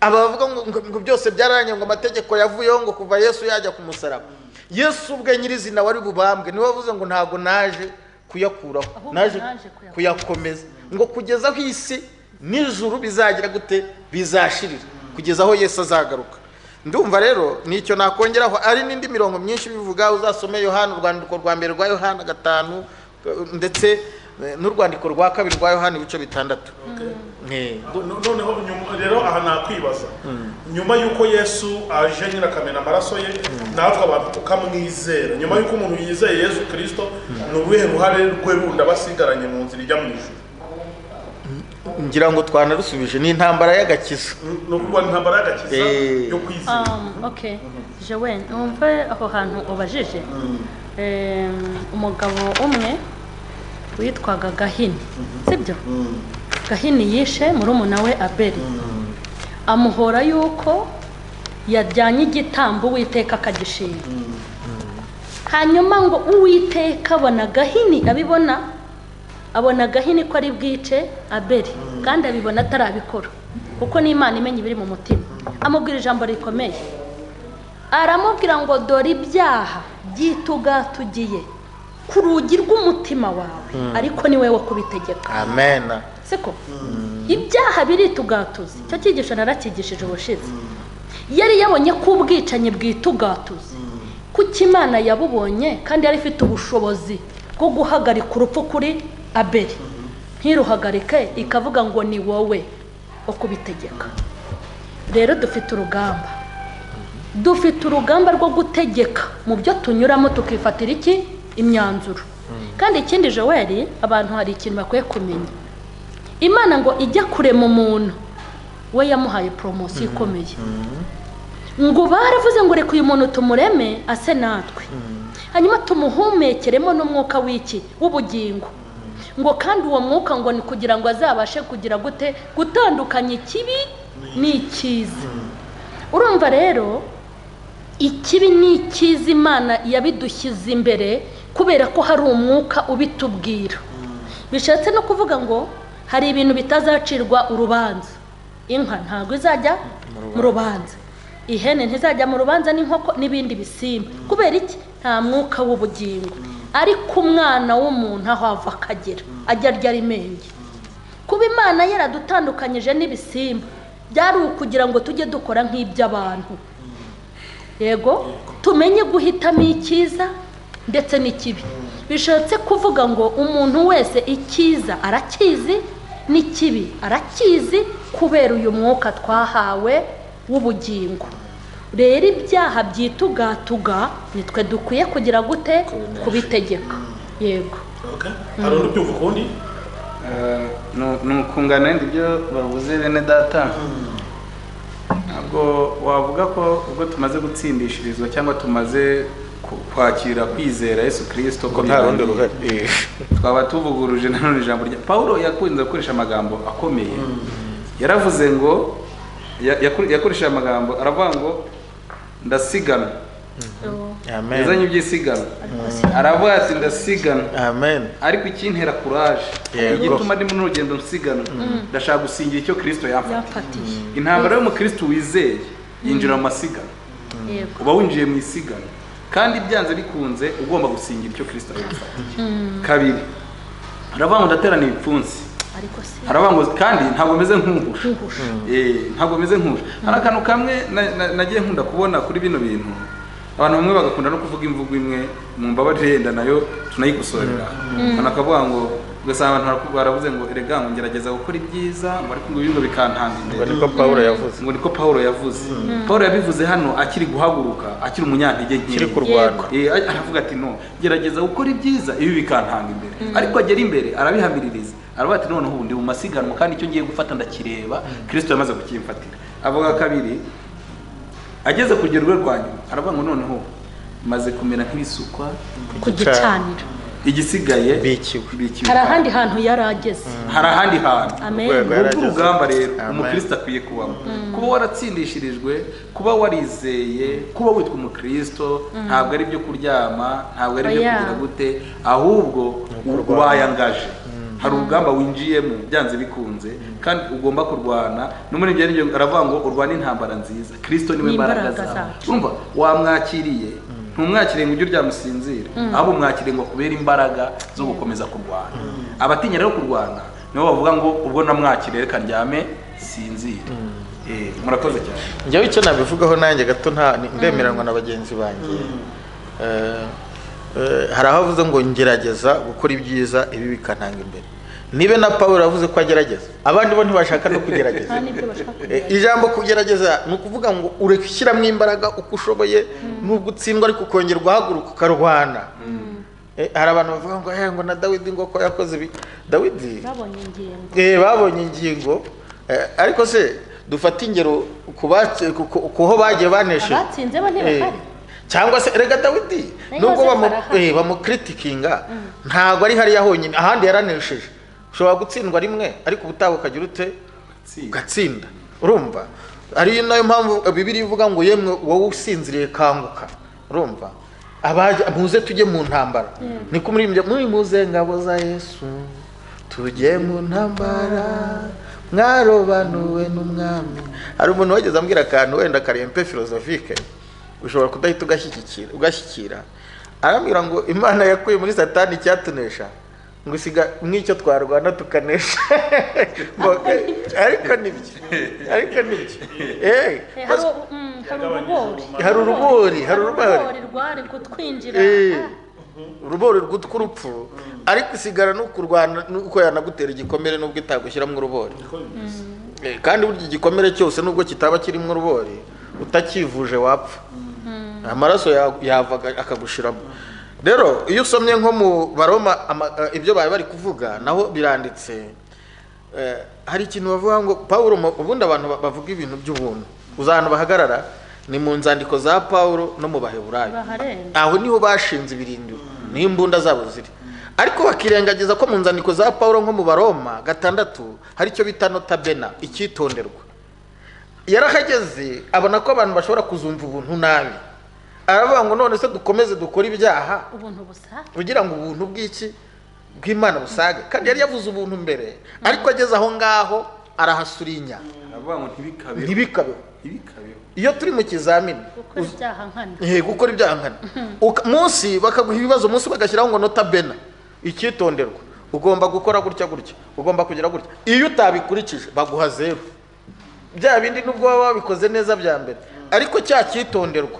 Aba bavuga ngo byose byararanye, ngo amategeko yavuyeho ngo kuva Yesu yajya ku musaraba. Yesu ubwe nyirizina wari bubambwe niwe wavuze ngo ntago naje kuyakuraho, Ahubwo naje naje kuyakomeza. kuyakomeza, ngo kugeza aho isi n'ijuru bizagira gute? Bizashirira, kugeza aho Yesu azagaruka. Ndumva rero nicyo nakongeraho, ari n'indi mirongo myinshi bivuga. Uzasome Yohana urwandiko rwa mbere rwa Yohana 5, ndetse n'urwandiko rwa kabiri rwa Yohana ibice 6. Noneho nyuma rero aha nakwibaza, nyuma y'uko Yesu aje nyine akamena amaraso ye natwe abantu tukamwizera, nyuma y'uko umuntu yizeye Yesu Kristo, ni uruhe ruhare rwe rundi aba asigaranye mu nzira ijya mu ijuru? Ngira ngo twanarusubije, ni intambara y'agakiza. Ni ukurwana intambara y'agakiza yo kwizera. Okay. Jewe numve aho hantu ubajije. Umugabo umwe witwaga Gahini, sibyo? Gahini yishe murumuna we Abeli. Amuhora yuko yajyanye igitambo Uwiteka akagishima. Hanyuma ngo Uwiteka abona Gahini, abibona abona Gahini ko ari bwice Abeli, kandi abibona atarabikora, kuko n'Imana imenya ibiri mu mutima. Amubwira ijambo rikomeye, aramubwira ngo dore ibyaha byitugatugiye ku rugi rw'umutima wawe, ariko ni wowe wo kubitegeka. Amen. Siko ibyaha biritugatuza. Icyo cyigisho narakigishije ubushize. Yari yabonye ko ubwicanyi bwitugatuza, kuko Imana yabubonye kandi yari ifite ubushobozi bwo guhagarika urupfu kuri Abeli, ntiruhagarike, ikavuga ngo ni wowe wo kubitegeka. Rero dufite urugamba, dufite urugamba rwo gutegeka mu byo tunyuramo, tukifatira iki imyanzuro. Kandi ikindi Joel, abantu hari ikintu bakwiye kumenya. Imana ngo ijya kurema umuntu, we yamuhaye poromosiyo ikomeye. Ngo baravuze ngo reka uyu muntu tumureme ase natwe, hanyuma tumuhumekeremo n'umwuka w'iki w'ubugingo. Ngo kandi uwo mwuka ngo ni kugira ngo azabashe kugira gute gutandukanya ikibi n'icyiza. Urumva rero ikibi n'icyiza Imana yabidushyize imbere kubera ko hari umwuka ubitubwira. Bishatse no kuvuga ngo hari ibintu bitazacirwa urubanza. Inka ntabwo izajya mu rubanza, ihene ntizajya mu rubanza, n'inkoko n'ibindi bisimba. Kubera iki? Nta mwuka w'ubugingo. Ariko umwana w'umuntu aho ava akagera ajya arya arimenge. Kuba Imana yaradutandukanyije n'ibisimba byari ukugira ngo tujye dukora nk'iby'abantu. Yego, tumenye guhitamo icyiza ndetse n'ikibi. Bishatse kuvuga ngo umuntu wese icyiza arakizi n'ikibi arakizi, kubera uyu mwuka twahawe w'ubugingo. Rero ibyaha byitugatuga nitwe dukwiye kugira gute kubitegeka. Yego. Okay. Hari undi ubyumva ukundi? Ni ukungana ibyo bavuze bene data. Ntabwo wavuga ko ubwo tumaze gutsindishirizwa cyangwa tumaze kwakira kwizera Yesu Kristo ko nta rundi ruhare, twaba tuvuguruje nanone ijambo rya Paulo. Yakunze gukoresha amagambo akomeye. Yaravuze ngo yakoresheje amagambo aravuga ngo ndasigana. Amen. Yazanye iby'isigana, aravuga ati ndasigana. Amen. Ariko ikintera courage, Yego. igituma ndi muri urugendo nsigana, ndashaka gusingira icyo Kristo yamfatiye. Yamfatiye. Intambara y'umukristo wizeye yinjira mu masigana. Yego. Uba winjiye mu isigana, kandi byanze bikunze ugomba gusingira icyo Kristo yamfatiye. Kabiri, aravuga ngo ndaterana ibipfunsi, Ariko se aravuga ngo kandi ntabwo meze nk'uhusha. Nkuhusha. Ntabwo meze nk'uhusha. Hari akantu kamwe nagiye nkunda kubona kuri bino bintu, abantu bamwe bagakunda no kuvuga imvugo imwe, mu mbabarire yenda nayo tunayikosorera. Abantu bakavuga ngo, ugasanga abantu baravuze ngo erega ngo ngerageza gukora ibyiza, ngo ariko ngo ibi ngo bikantanga Ngo imbere. niko Paulo yavuze. Ngo niko Paulo yavuze. Paulo yabivuze hano akiri guhaguruka, akiri umunyantege nke, Akiri kurwana. Aravuga ati no, gerageza gukora ibyiza, ibi bikantanga imbere. Ariko agera imbere arabihamiririza, aravuga ati noneho ubu ndi mu masiganwa, kandi icyo ngiye gufata ndakireba, Kristo yamaze kukimfatira. Avuga kabiri, ageze ku rugero rwe rwa nyuma, aravuga ngo noneho maze kumera nk'ibisukwa ku gicaniro, igisigaye Bikiwe. bikiwe. Hari ahandi hantu yari ageze. Hari ahandi hantu. Amen. Urwego Ni urugamba rero Amen. umukristo akwiye kubamo. Kuba waratsindishirijwe, kuba warizeye, kuba witwa umukristo, ntabwo ari ibyo kuryama, ntabwo ari ibyo Oya. kugira gute, ahubwo ubayangaje. Hari urugamba winjiyemo byanze bikunze, kandi ugomba kurwana. No muri ibyo ngibyo aravuga ngo urwane intambara nziza, Kristo niwe Ni mbaraga imbaraga zawe. zacu. Urumva wamwakiriye, ntumwakiriye ngo ujye uryamusinzire, ahubwo umwakiriye ngo akubere imbaraga zo gukomeza kurwana. Abatinya rero kurwana nibo bavuga ngo ubwo namwakiriye reka ndyame sinzire. Murakoze cyane. Njyewe icyo nabivugaho nanjye gato, nta ndemeranwa na bagenzi banjye. Hari aho avuze ngo ngerageza gukora ibyiza, ibi bikantanga imbere. Nibe na Paulo yavuze ko agerageza, abandi bo ntibashaka no kugerageza. Nta n'ibyo bashaka kugerageza. Ijambo kugerageza ni ukuvuga ngo ureke ushyiramo imbaraga uko ushoboye, nubwo utsindwa ariko ukongera ugahaguruka ukarwana. Hari abantu bavuga ngo ngo na Dawidi ngo ko yakoze ibi. Dawidi babonye ingingo. Babonye ingingo. Ariko se dufate ingero ku ho bagiye banesheje. Abatsinze bo ntibahari. Cyangwa se erega Dawidi Na nubwo Yozefu arahari. bamukritikinga, ntabwo ari hariya honyine, ahandi yaranesheje. Ushobora gutsindwa rimwe ariko ubutaha ukagira ute? Ugatsinda. Urumva Ari nayo mpamvu Bibiliya ivuga ngo yemwe wowe usinziriye kanguka. Urumva, abaje muze tujye mu ntambara. Niko umuririmbyi muri muze ngabo za Yesu tujye mu ntambara mwarobanuwe n'umwami. Hari umuntu wageze ambwira akantu wenda kari un peu philosophique, ushobora kudahita ugashyikira. Arambwira ngo Imana yakuye muri Satani icyatunesha, ngo isiga nk'icyo twarwana tukanesha. Ngo, ariko nibyo, ariko nibyo. Hari urubori. Hari urubori, hari urubori. Rwari kutwinjira. Urubori rw'urupfu, ariko isigara no kurwana nuko yanagutera igikomere nubwo itagushyiramo urubori. Niko bimeze. Kandi burya igikomere cyose nubwo kitaba kirimo urubori, utakivuje wapfa. Amaraso yavaga akagushiramo. Rero iyo usomye nko mu Baroma ibyo bari bari kuvuga naho biranditse. Hari ikintu bavuga ngo Paulo, ubundi abantu bavuga ibintu by'ubuntu, uza ahantu bahagarara ni mu nzandiko za Paulo no mu Baheburayo. Baharenga. Aho niho bashinze ibirindiro, niho imbunda zabo ziri. Ariko bakirengagiza ko mu nzandiko za Paulo nko mu Baroma 6 hari icyo bita nota bene, icyitonderwa. Yarahageze abona ko abantu bashobora kuzumva ubuntu nabi, aravuga ngo none se dukomeze dukore ibyaha ubuntu busa kugira ngo ubuntu bw'iki bw'Imana busage. Kandi yari yavuze ubuntu mbere, ariko ageze aho ngaho arahasurinya, aravuga ngo ntibikabeho, ntibikabeho. Ntibikabeho. Iyo turi mu kizamini gukora ibyaha nkana, gukora ibyaha nkana, munsi bakaguha ibibazo, munsi bagashyiraho ngo nota bene, icyitonderwa, ugomba gukora gutya gutya, ugomba kugira gutya. Iyo utabikurikije baguha 0. Bya bindi nubwo waba wabikoze neza bya mbere, ariko cya cyitonderwa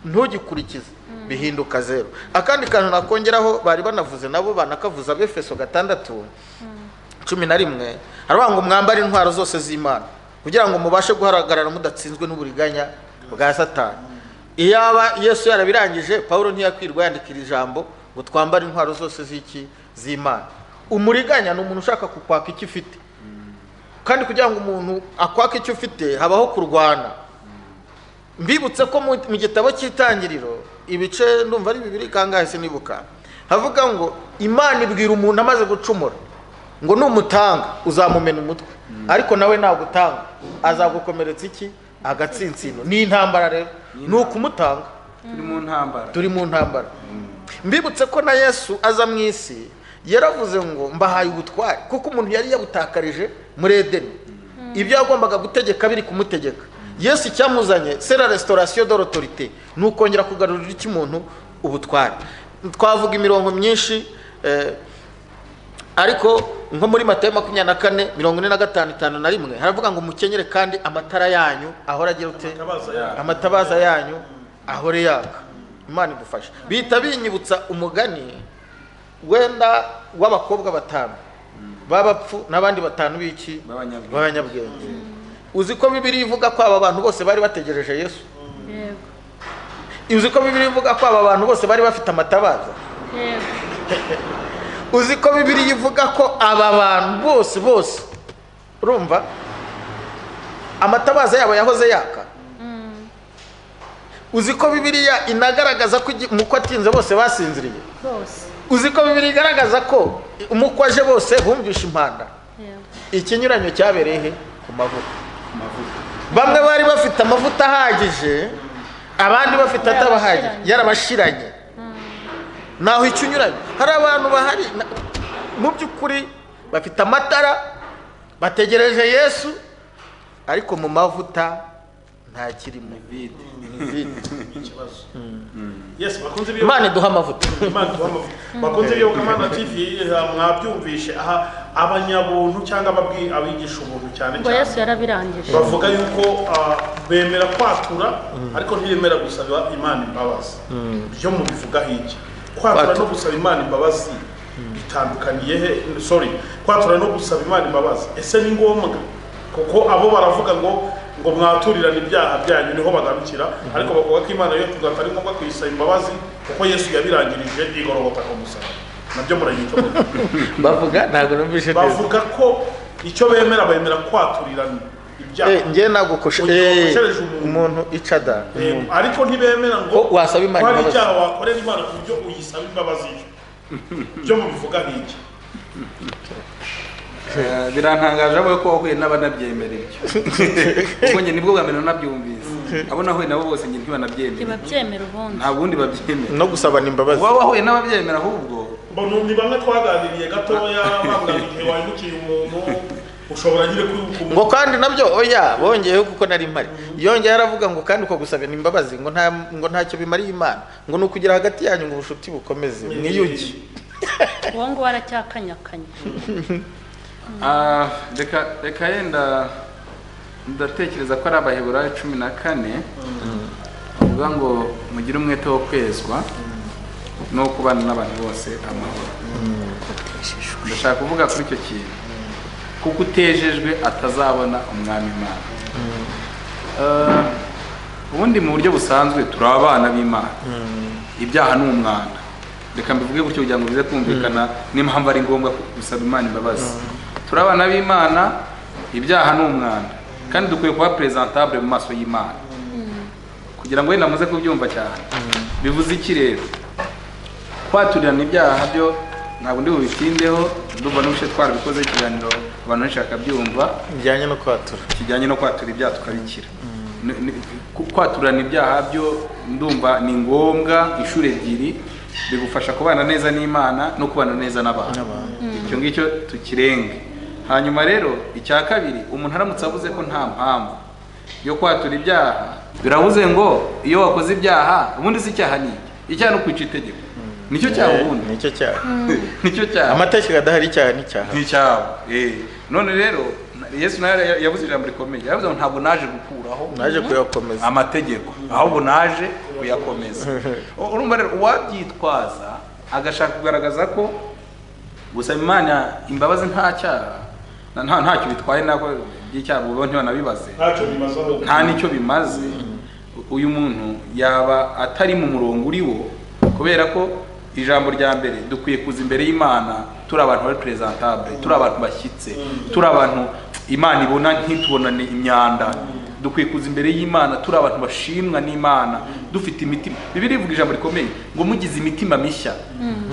ntugikurikize, bihinduka 0. Akandi kantu nakongeraho bari banavuze nabo banakavuza Abefeso 6:11, haravuga ngo mwambare intwaro zose z'Imana kugira ngo mubashe guhagarara mudatsinzwe n'uburiganya bwa Satani. Iyaba Yesu yarabirangije, Paulo ntiyakwirwa yandikira ijambo ngo twambare intwaro zose z'iki z'Imana. Umuriganya ni umuntu ushaka kukwaka icyo ufite, kandi kugira ngo umuntu akwake icyo ufite habaho kurwana. Mbibutse ko mu gitabo cy'Itangiriro ibice ndumva ari 2 kangahe sinibuka, havuga ngo Imana ibwira umuntu amaze gucumura ngo numutanga uzamumena umutwe, ariko nawe nagutanga azagukomeretsa iki agatsinsino. Ni intambara rero, ni ukumutanga. Turi mu ntambara, turi mu ntambara. Mbibutse ko na Yesu aza mu isi yaravuze ngo mbahaye ubutware, kuko umuntu yari yabutakarije muri Edeni, ibyo yagombaga gutegeka biri kumutegeka. Yesu icyamuzanye c'est la restauration de l'autorité, ni ukongera kugarurira iki muntu ubutware. Twavuga imirongo myinshi, ariko nko muri Matayo 24:45 51 haravuga ngo mukenyere kandi amatara yanyu ahora agira ute, amatabaza yanyu ahore yaka. Imana idufashe. Bihita binyibutsa umugani wenda w'abakobwa 5 b'abapfu n'abandi 5 b'iki b'abanyabwenge. Uzi ko Bibiliya ivuga ko aba bantu bose bari bategereje Yesu? Yego. Uzi ko Bibiliya ivuga ko aba bantu bose bari bafite amatabaza? Yego. Uzi ko Bibiliya ivuga ko aba bantu bose bose, urumva, amatabaza yabo yahoze yaka? Uzi ko Bibiliya inagaragaza ko umukwe atinze bose basinziriye? Bose. Uzi ko Bibiliya igaragaza ko umukwe aje bose bumvisha impanda? Ikinyuranyo cyabereye he? Ku mavuta. Bamwe bari bafite amavuta ahagije, abandi bafite atabahagije, yarabashiranye. Naho ikinyuranyo, hari abantu bahari mu by'ukuri bafite amatara bategereje Yesu, ariko mu mavuta nta kirimo. Ikibazo. Yes, bakunze biyo. Imana iduha amavuta. Imana iduha amavuta. Bakunze Iyobokamana TV, mwabyumvishe aha abanyabuntu cyangwa abigisha ubuntu cyane ngo cyane. Yesu yarabirangije. Bavuga yuko bemera kwatura ariko ntibemera gusaba Imana imbabazi. Byo mubivuga hiki. Kwatura no gusaba Imana imbabazi bitandukaniye he? Sorry, kwatura no gusaba Imana imbabazi ese ni ngombwa? Kuko abo baravuga ngo mwaturirana ibyaha byanyu niho bagarukira, ariko bavuga ko Imana yo tugatari ari ngombwa kuyisaba imbabazi kuko Yesu yabirangirije igorogota ku musaraba. Nabyo murayita bavuga ntabwo numvise neza. Bavuga ko icyo bemera bemera kwaturirana ibyaha. Nge nagukoshe umuntu icada, ariko ntibemera ngo wasaba Imana imbabazi. Ibyaha wakorera Imana ku buryo uyisaba imbabazi. Byo mubivuga hiki. Birantangaje abo ko wahuye n'abanabyemera ibyo, kuko njye nibwo bwa mbere nabyumvise. Abo nahuye nabo bose njye ntibanabyemera. Ntibabyemera ubundi. Nta bundi babyemera. No gusabana imbabazi. Uba wahuye n'ababyemera ahubwo. Mbona ni bamwe twaganiriye gatoya bavuga ngo igihe wahemukiye umuntu ushobora nyine ku Ngo kandi nabyo oya, bongeyeho kuko nari mpari, yongeye aravuga ngo kandi uko gusabana imbabazi ngo nta, ngo ntacyo bimariye Imana, ngo ni ukugira hagati yanyu ngo ubucuti bukomeze mwiyunge. Uwo nguwo aracyakanyakanya. Ah, reka yenda ndatekereza ko ari Abaheburayo 14 bavuga ngo mugire umwete wo kwezwa no kubana n'abantu bose amahoro. Ndashaka kuvuga kuri icyo kintu, kuko utejejwe atazabona umwami Imana. Ubundi mu buryo busanzwe turi abana b'Imana, ibyaha ni umwanda. Reka mbivuge gutyo kugira ngo bize kumvikana n'impamvu ari ngombwa gusaba Imana imbabazi. Turi abana b'Imana, ibyaha ni umwanda, kandi dukwiye kuba présentable mu maso y'Imana. Kugira ngo wenda muze kubyumva cyane, bivuze iki rero? Kwaturirana ibyaha byo ntabwo ndi bubitindeho, ndumva n'ubushe twarabikoze ikiganiro, abantu benshi bakabyumva. Bijyanye no kwatura. Kijyanye no kwatura ibyaha tukabikira. Kwaturana ibyaha byo ndumva ni ngombwa inshuro ebyiri, bigufasha kubana neza n'Imana no kubana neza n'abantu. Icyo ngicyo tukirenge. Hanyuma rero icya kabiri, umuntu aramutse avuze ko nta mpamvu yo kwatura ibyaha, biravuze ngo iyo wakoze ibyaha, ubundi si icyaha ni iki? Icyaha ni ukwica itegeko, nicyo cyaha ubundi. Nicyo cyaha. Nicyo cyaha. Amategeko adahari, icyaha ni icyaha. Nticyaha. None rero Yesu nawe yavuze ijambo rikomeye, yaravuze ngo ntabwo naje gukuraho Naje kuyakomeza. amategeko, ahubwo naje kuyakomeza. Urumva rero uwabyitwaza agashaka kugaragaza ko gusaba Imana imbabazi nta cyaha, ntacyo bitwaye, nako by'icyaha bo ntibanabibaze. Ntacyo bimaze ahubwo. Nta n'icyo bimaze, uyu muntu yaba atari mu murongo uri wo, kubera ko ijambo rya mbere, dukwiye kuza imbere y'Imana turi abantu bari présentable, turi abantu bashyitse, turi abantu Imana ibona ntitubonane imyanda. Dukwiye kuza imbere y'Imana turi abantu bashimwa n'Imana, dufite imitima. Bibiliya ivuga ijambo rikomeye ngo mugize imitima mishya,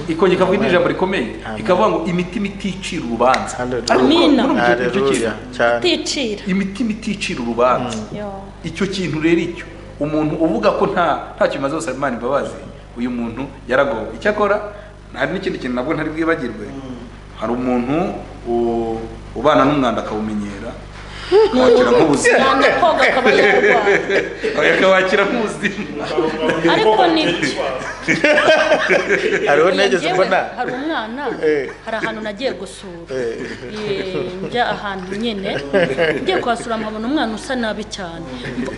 ikongera ikavuga irindi jambo rikomeye, ikavuga ngo imitima iticira urubanza. Hallelujah. Ariko Amina. murumva icyo kintu? Haleluya cyane. Ticira. Imitima iticira urubanza. Yo. Icyo kintu rero, icyo umuntu uvuga ko ntacyo bimaze gusaba Imana imbabazi, uyu muntu yaragowe. Icyakora hari n'ikindi kintu nabwo ntari bwibagirwe: hari umuntu ubana n'umwanda akawumenyera, akawakira nk'ubuzima. Yanga koga akaba yarwara. Akawakira nk'ubuzima. Ariko ni- Hariho nageze Njyewe mbona hari umwana, hari ahantu nagiye gusura. Njya ahantu nyine ngiye kuhasura, nkabona umwana usa nabi cyane,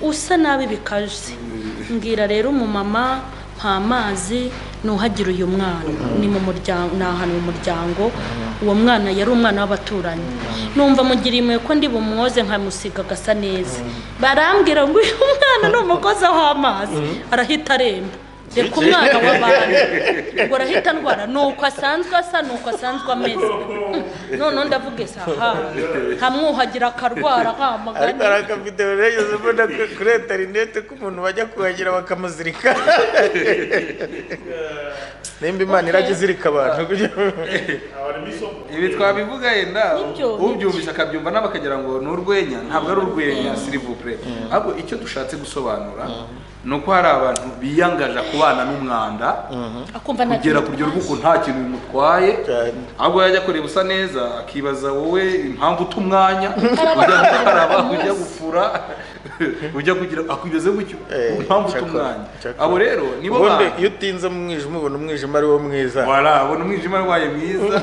usa nabi bikaze. Mbwira rero umumama, mpa amazi nuhagira uyu mwana. Ni mu muryango, ni ahantu mu muryango. Uwo mwana yari umwana w'abaturanyi. Numva mugiriye impuhwe ko ndi bumwoze nkamusiga agasa neza. Barambwira ngo uyu mwana ni umukozi w'amazi, arahita aremba, reka umwana w'abandi ngo arahita ndwara, ni uko asanzwe asa, ni uko asanzwe ameze. Noneho ndavuga ese aha nkamwuhagira akarwara nkamagana. Ariko hari akavidewo nageze mbona kuri interineti ko umuntu bajya kuhagira bakamuzirika, nimba Imana irajya izirika abantu kugira Harimo isomo. Ibi twabivuga yenda Nibyo, ubyumvise akabyumva nawe akagira ngo ni urwenya. Ntabwo ari urwenya, s'il vous plaît. Ahubwo icyo dushatse gusobanura ni uko hari abantu biyangaja kubana n'umwanda akumva nta kugera kintu ku rugero rw'uko nta kintu bimutwaye, Cyane. ahubwo yajya kureba usa neza akibaza wowe impamvu uta umwanya ujya gukaraba, ujya gufura, ujya kugira, akwibaza gutyo impamvu uta umwanya. Abo rero nibo Ubundi bantu iyo utinze mu mwijima ubona umwijima ari wo mwiza. Voilà, ubona umwijima wabaye mwiza.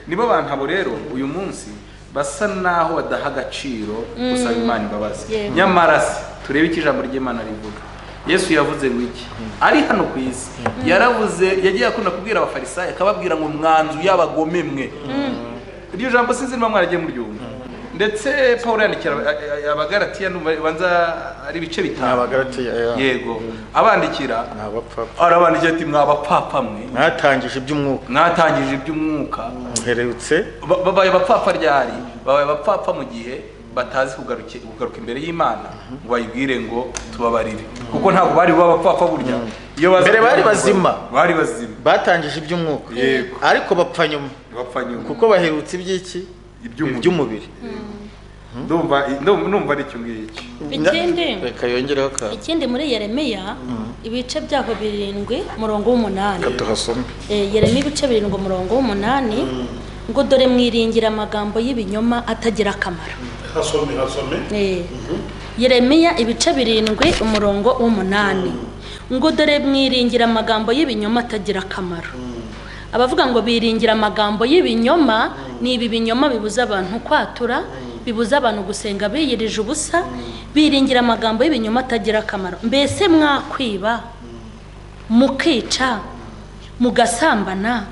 Nibo bantu abo rero uyu munsi basa naho badaha agaciro gusaba Imana imbabazi. Nyamara se turebe icyo ijambo ry'Imana rivuga. Yesu yavuze ngo iki ari hano ku isi? Yaravuze, yagiye akunda kubwira Abafarisayo, akababwira ngo mwanzu y'abagome mwe. Iryo jambo sinzi niba mwaragiye muryumva. Ndetse Paul yandikira Abagaratiya, ndumva banza ari ibice Ni 5. Abagaratiya. Yego, abandikira Ni abapfapfa. arabandikira ati mwabapfapfa mwe, Mwatangije iby'umwuka. Mwatangije iby'umwuka. Muherutse. Babaye abapfapfa ryari? Babaye abapfapfa mu gihe batazi kugaruka imbere y'Imana ngo bayibwire ngo tubabarire, kuko ntabwo bari buba abapfapfa burya iyo baza. Mbere bari bazima. Bari bazima. Batangije iby'umwuka. Yego. Ariko bapfa nyuma. Bapfa nyuma. Kuko baherutse iby'iki? iby'umubiri. Ndumva ari icyo ngicyo. Ikindi reka yongereho ka ikindi muri Yeremiya ibice byaho 7 umurongo w'8. Tuhasome. Yeremiya ibice 7 umurongo w'8 ngo dore mwiringira amagambo y'ibinyoma atagira akamaro. Hasome. Yeremiya ibice 7 umurongo w'8 ngo dore mwiringira amagambo y'ibinyoma atagira akamaro. Abavuga ngo biringira amagambo y'ibinyoma ni ibi binyoma bibuza abantu kwatura, bibuza abantu gusenga biyirije ubusa, biringira amagambo y'ibinyoma atagira akamaro. Mbese mwakwiba, mukica, mugasambana,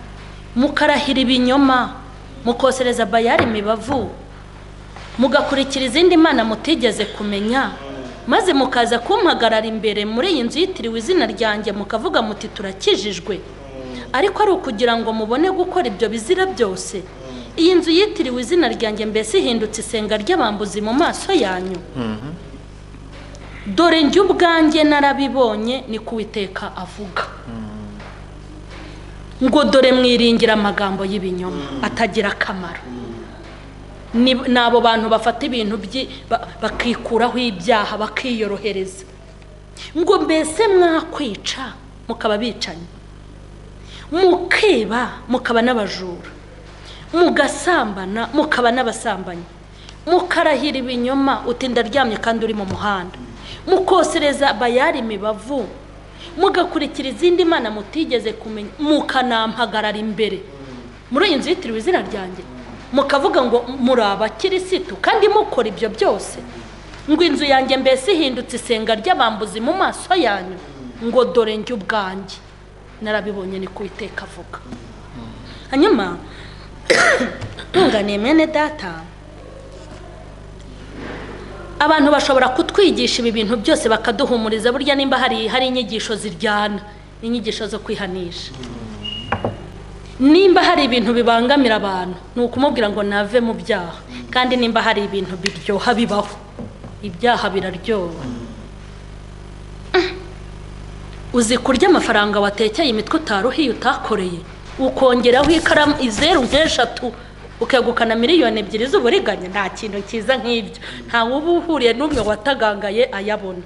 mukarahira ibinyoma, mukosereza Bayali imibavu, mugakurikira izindi mana mutigeze kumenya, maze mukaza kumpagarara imbere muri iyi nzu yitiriwe izina ryanjye mukavuga muti turakijijwe, ariko ari ukugira ngo mubone gukora ibyo bizira byose. Iyi nzu yitiriwe izina ryanjye mbese ihindutse isenga ry'abambuzi mu maso yanyu. Dore njye ubwanjye narabibonye, ni ko Uwiteka avuga. Ngo dore mwiringira amagambo y'ibinyoma atagira akamaro. Ni abo bantu bafata ibintu bakikuraho ibyaha bakiyorohereza. Ngo mbese mwakwica mukaba bicanyi, mukiba mukaba n'abajura, mugasambana mukaba n'abasambanyi, mukarahira ibinyoma uti ndaryamye kandi uri mu muhanda, mukosereza Bayali imibavu, mugakurikira izindi mana mutigeze kumenya, mukanampagarara imbere muri iyi nzu yitiriwe izina ryanjye mukavuga ngo muri abakirisitu kandi mukora ibyo byose. Ngo inzu yanjye mbese ihindutse isenga ry'abambuzi mu maso yanyu. Ngo dore njye ubwanjye narabibonye, ni ko Uwiteka avuga. Hanyuma ntunganiye mwene data, abantu bashobora kutwigisha ibi bintu byose bakaduhumuriza. Burya nimba hari inyigisho ziryana, inyigisho zo kwihanisha. Nimba hari ibintu bibangamira abantu ni ukumubwira ngo nave mu byaha, kandi nimba hari ibintu biryoha bibaho, ibyaha biraryoha. Uzi kurya amafaranga watekeye imitwe utaruhiye utakoreye, ukongeraho ikaramu izeru nk'eshatu ukegukana miliyoni 2 z'uburiganya. Nta kintu cyiza nk'ibyo, nta wuba uhuriye n'umwe watagangaye ayabona.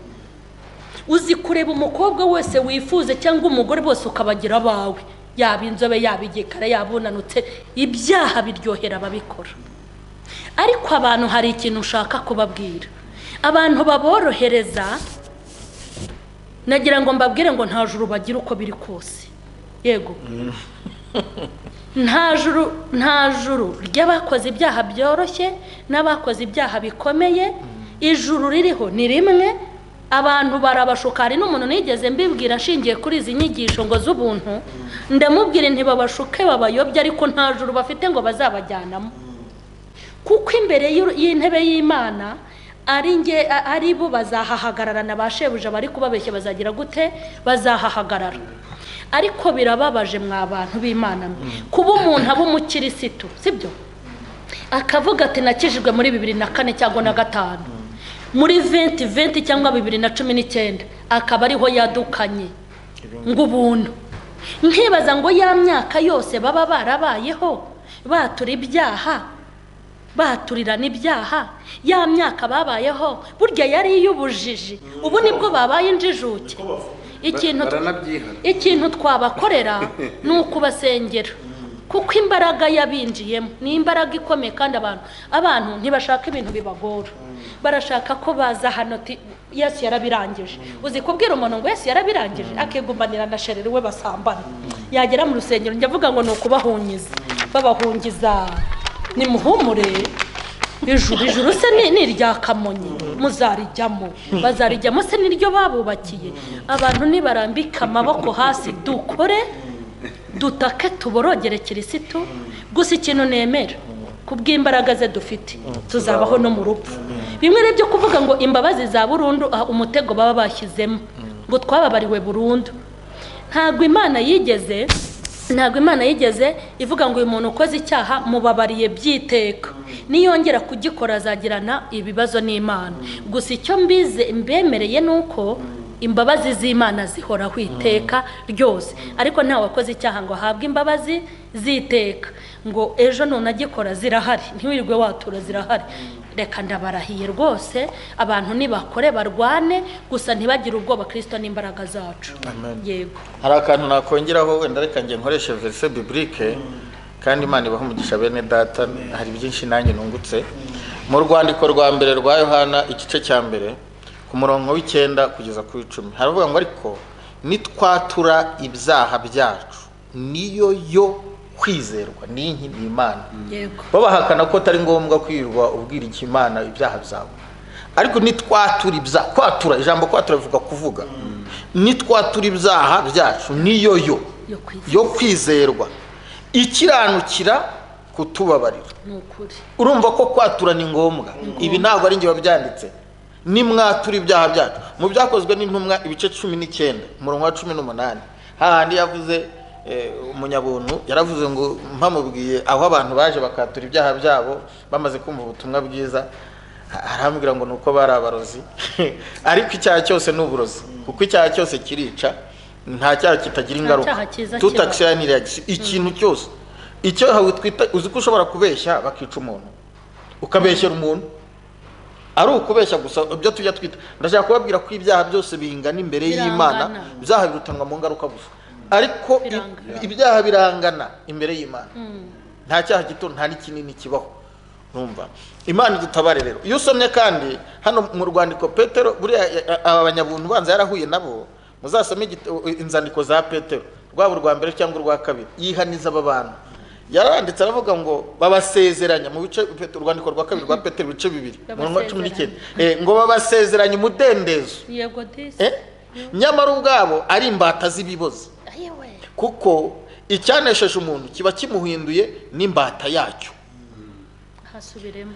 Uzi kureba umukobwa wese wifuze cyangwa umugore bose ukabagira abawe, yaba inzobe yaba igikara yaba unanutse, ibyaha biryohera ababikora. Ariko abantu hari ikintu ushaka kubabwira, abantu baborohereza. Nagira ngo mbabwire ngo nta juru bagira uko biri kose. Yego, nta juru ry'abakoze ibyaha byoroshye n'abakoze ibyaha bikomeye. Ijuru ririho ni rimwe. Abantu barabashuka. Hari n'umuntu nigeze mbibwira ashingiye kuri izi nyigisho ngo z'ubuntu, ndamubwira ntibabashuke babayobye, ariko nta juru bafite ngo bazabajyanamo, kuko imbere y'intebe y'Imana ari bo bazahahagararana ba shebuja bari kubabeshya bazagira gute, bazahahagarara. Ariko birababaje mwa bantu b'Imana kuba umuntu aba umukirisitu, sibyo, akavuga ati nakijijwe muri 2004 cyangwa na 5, muri 2020 cyangwa 2019 akaba ariho yadukanye ngo ubuntu. Nkibaza ngo ya myaka yose baba barabayeho batura ibyaha, baturirana ibyaha, ya myaka babayeho burya yari iy'ubujiji, ubu nibwo babaye injijuke. Ikintu twabakorera ni ukubasengera, kuko imbaraga yabinjiyemo ni imbaraga ikomeye, kandi abantu ntibashaka ibintu bibagora, barashaka ko baza hano Yesu yarabirangije. Uzi kubwira umuntu ngo Yesu yarabirangije akigumbanira na shereri we basambana, yagera mu rusengero njya avuga ngo ni ukubahungiza, babahungiza nimuhumure ijuru se ni irya Kamonyi muzarijyamo, bazarijyamo se niryo babubakiye. Abantu nibarambika amaboko hasi dukore dutake tuborogere Kirisitu. Gusa ikintu nemera kubw'imbaraga ze dufite tuzabaho no mu rupfu. Bimwe n'ibyo kuvuga ngo imbabazi za burundu, umutego baba bashyizemo ngo twababariwe burundu. Ntabwo Imana yigeze ivuga ngo uyu muntu ukoze icyaha mubabariye byiteka, niyongera kugikora azagirana ibibazo n'Imana. Gusa icyo mbize mbemereye nuko imbabazi z'Imana zihoraho iteka ryose, ariko nta wakoze icyaha ngo ahabwe imbabazi ziteka. Ngo ejo nunagikora zirahari, ntiwirirwe watura, zirahari. Reka ndabarahiye rwose, abantu nibakore barwane, gusa ntibagire ubwoba, Kristo n'imbaraga zacu. Yego. Hari akantu nakongeraho wenda, reka njye nkoreshe verse biblique, kandi Imana ibaha umugisha bene data, hari byinshi nanjye nungutse. Mu rwandiko rwa mbere rwa Yohana, igice cya mbere, ku murongo w'9 kugeza ku 10, haravuga ngo ariko nitwatura ibyaha byacu niyo yo kwizerwa n'inki ni Imana. Yego. Babahakana ko atari ngombwa kwirwa ubwira iki Imana ibyaha byawe, ariko nitwatura ibyaha, kwatura, ijambo kwatura bivuga kuvuga, nitwatura ibyaha byacu niyo yo yo kwizerwa ikiranukira kutubabarira. Ni ukuri. Urumva ko kwatura ni ngombwa. Ibi ntabwo ari njye wabyanditse, nimwatura ibyaha byacu. Mu Byakozwe n'Intumwa, ibice 19, umurongo wa 18, hahandi yavuze umunyabuntu yaravuze ngo mpamubwiye aho abantu baje bakatura ibyaha byabo bamaze kumva ubutumwa bwiza, arambwira ngo nuko bari abarozi. Ariko icyaha cyose ni uburozi, kuko icyaha cyose kirica, nta cyaha kitagira Nta ingaruka. cyaha cyiza. Toute action ni réaction. Ikintu cyose icyo twita, uzi ko ushobora kubeshya bakica umuntu, ukabeshyera umuntu ari ukubeshya gusa, ibyo tujya twita. Ndashaka kubabwira ko ibyaha byose bingana imbere y'Imana. Birangana. Ibyaha birutanwa mu ngaruka gusa, ariko Birangana. ibyaha birangana imbere y'Imana. Nta cyaha gito, nta n'ikinini kibaho. Numva Imana idutabare. Rero iyo usomye kandi hano mu rwandiko Petero, buriya aba banyabuntu banza yarahuye nabo. Muzasome inzandiko za Petero, rwaba urwa mbere cyangwa urwa kabiri, yihaniza aba bantu. Yaranditse aravuga ngo babasezeranya mu bice urwandiko rwa kabiri rwa Petero, ibice 2, umurongo wa 19, ngo babasezeranya umudendezo. Yego disi. Nyamara ubwabo ari imbata z'ibiboze, Ayewe. kuko icyanesheje umuntu kiba kimuhinduye n'imbata yacyo. Hasubiremo.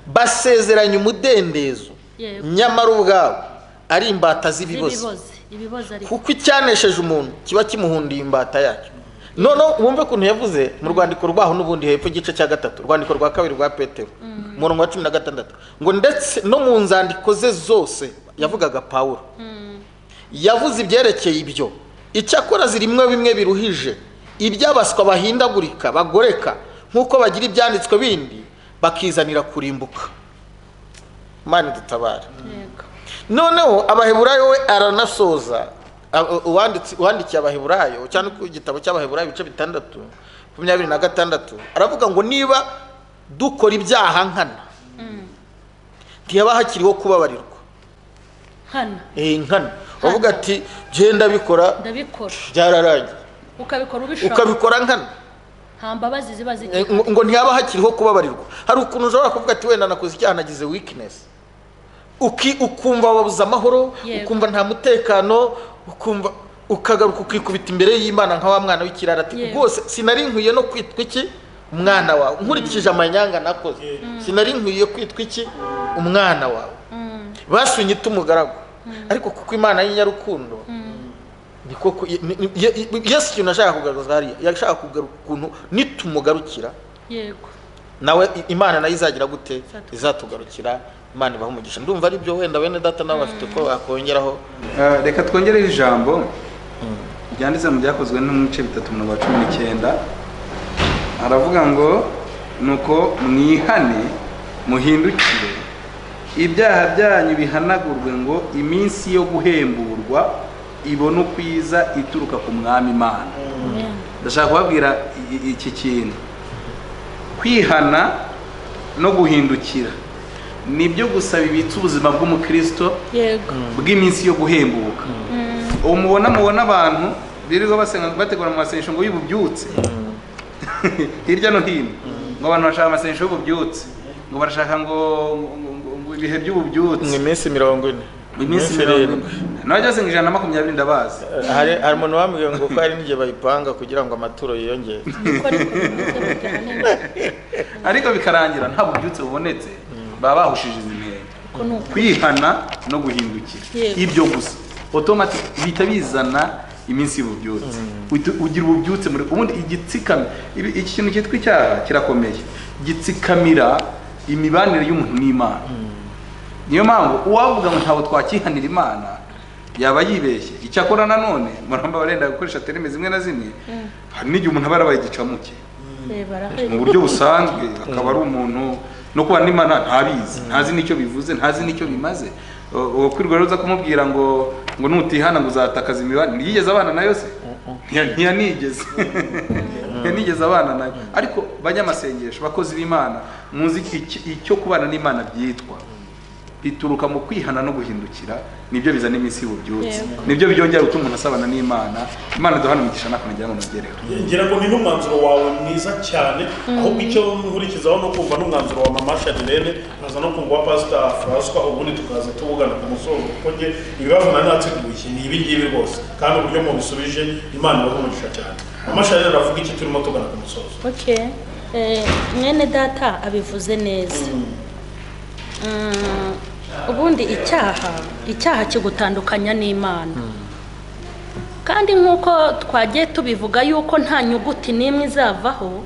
Basezeranya umudendezo, Yego. nyamara ubwabo ari imbata z'ibiboze, Z'ibiboze, ibiboze ariko. kuko icyanesheje umuntu kiba kimuhundiye imbata yacyo. Noneho wumve ukuntu yavuze mu rwandiko rwaho n'ubundi hepfo, igice cya gatatu, urwandiko rwa kabiri rwa Petero, umurongo wa 16, ngo ndetse no mu nzandiko ze zose, yavugaga Pawulo, yavuze ibyerekeye ibyo. Icyakora zirimwo bimwe biruhije, iby'abaswa bahindagurika bagoreka, nk'uko bagira ibyanditswe bindi, bakizanira kurimbuka. Imana idutabare. Yego. Noneho Abaheburayo we aranasoza, uwandikiye Abaheburayo cyangwa ku gitabo cy'Abaheburayo, ibice 6, 26, aravuga ngo niba dukora ibyaha nkana, ntiyaba hakiriho kubabarirwa. Nkana. Nkana, uvuga ati genda bikora, Ndabikora. byararangiye. Ukabikora ubishaka. Ukabikora nkana. Nta mbabazi ziba zikiri. Ngo ntiyaba hakiriho kubabarirwa. Hari ukuntu ushobora kuvuga ati wenda nakoze icyaha, nagize weakness, ukumva wabuze amahoro, ukumva nta mutekano, ukumva ukagaruka ukikubita imbere y'Imana nka wa mwana w'ikirara ati rwose sinari nkwiye no kwitwa iki umwana wawe, nkurikije amanyanga nakoze, sinari nkwiye kwitwa iki umwana wawe, basi unyite umugaragu. Ariko kuko Imana y'inyarukundo, niko Yesu ikintu ashaka kugaragaza hariya, yashaka kugaruka ukuntu nitumugarukira, nawe Imana nayo izagira gute? Izatugarukira. Imana ibaha umugisha. Ndumva ari byo, wenda bene data nabo bafite uko bakongeraho. Reka twongereho ijambo ryanditse mu Byakozwe no mu bice 3, umurongo wa 19, aravuga ngo nuko mwihane muhindukire, ibyaha byanyu bihanagurwe, ngo iminsi yo guhemburwa ibone ukwiza ituruka ku Mwami Imana. Ndashaka kubabwira iki kintu: kwihana no guhindukira nibyo gusa bibitse ubuzima bw'umukristo bw'iminsi yo guhembuka. Ubu mubona abantu birirwa basenga, bategura mu masengesho ngo y'ububyutse hirya no hino, ngo abantu bashaka amasengesho y'ububyutse, ngo barashaka ngo ibihe by'ububyutse. Ni iminsi 40. Iminsi 40, nawe basenga 120, ndabazi. Hari umuntu wambwiye ngo ko hari n'igihe bayipanga kugira ngo amaturo yiyongere. Niko ariko bimeze burya ahanini. Ariko bikarangira nta bubyutse bubonetse, baba bahushije izi ntego. Ko ni ukuri. Kwihana no guhindukira, ibyo gusa automatic bihita bizana iminsi y'ububyutse. Ugira ububyutse muri ubundi igitsikami iki kintu cyitwa icyaha kirakomeye, gitsikamira imibanire y'umuntu n'Imana. Niyo mpamvu uwavuga ngo ntabwo twakihanira Imana yaba yibeshye. Icyakora nanone muramba barenda gukoresha termes zimwe na zimwe, hari n'igihe umuntu aba yarabaye igicamuke. Barahari. Mu buryo busanzwe akaba ari umuntu no kubana n'Imana ntabizi, ntazi n'icyo bivuze, ntazi n'icyo bimaze. Uwo kwirirwa rero uza kumubwira ngo nutihana ngo uzatakaza imibanire, ntiyigeze abana nayo se? Ntiyanigeze, ntiyanigeze abana nayo. Ariko banyamasengesho, bakozi b'Imana, muzi icyo kubana n'Imana byitwa, bituruka mu kwihana no guhindukira, nibyo bizana iminsi y'ububyutse, nibyo byongera gutuma umuntu asabana n'Imana. Imana duhana umugisha nakunagera ngo nongereho. Ngira ngo ni n'umwanzuro wawe mwiza cyane. Ahubwo icyo nkurikizaho no kumva n'umwanzuro wa mama Shadirene, nkaza no kumva wa Pastor François, ubundi tukaza tuvugana ku musozo, kuko njye ibibazo nari nateguye ni ibi ngibi rwose, kandi uburyo mubisubije Imana ibahe umugisha cyane. Mama Shadirene aravuga iki turimo tugana ku musozo? Okay. Mwene data abivuze neza. Ubundi icyaha kigutandukanya n'Imana, kandi nk'uko twagiye tubivuga yuko nta nyuguti n'imwe izavaho,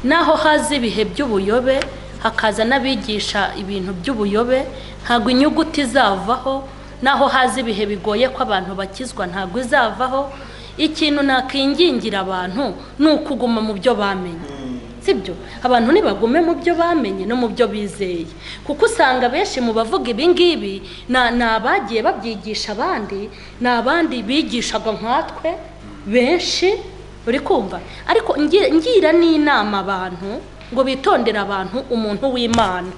naho haza ibihe by'ubuyobe hakaza n'abigisha ibintu by'ubuyobe, ntabwo inyuguti izavaho. Naho haza ibihe bigoye ko abantu bakizwa, ntabwo izavaho. Ikintu nakingingira abantu ni ukuguma mu byo bamenye, sibyo? Abantu nibagume mu byo bamenye no mu byo bizeye, kuko usanga benshi mu bavuga ibi ngibi ni abagiye babyigisha abandi, ni abandi bigishaga nkatwe benshi, uri kumva? Ariko ngira n'inama abantu ngo bitondere abantu umuntu w'Imana,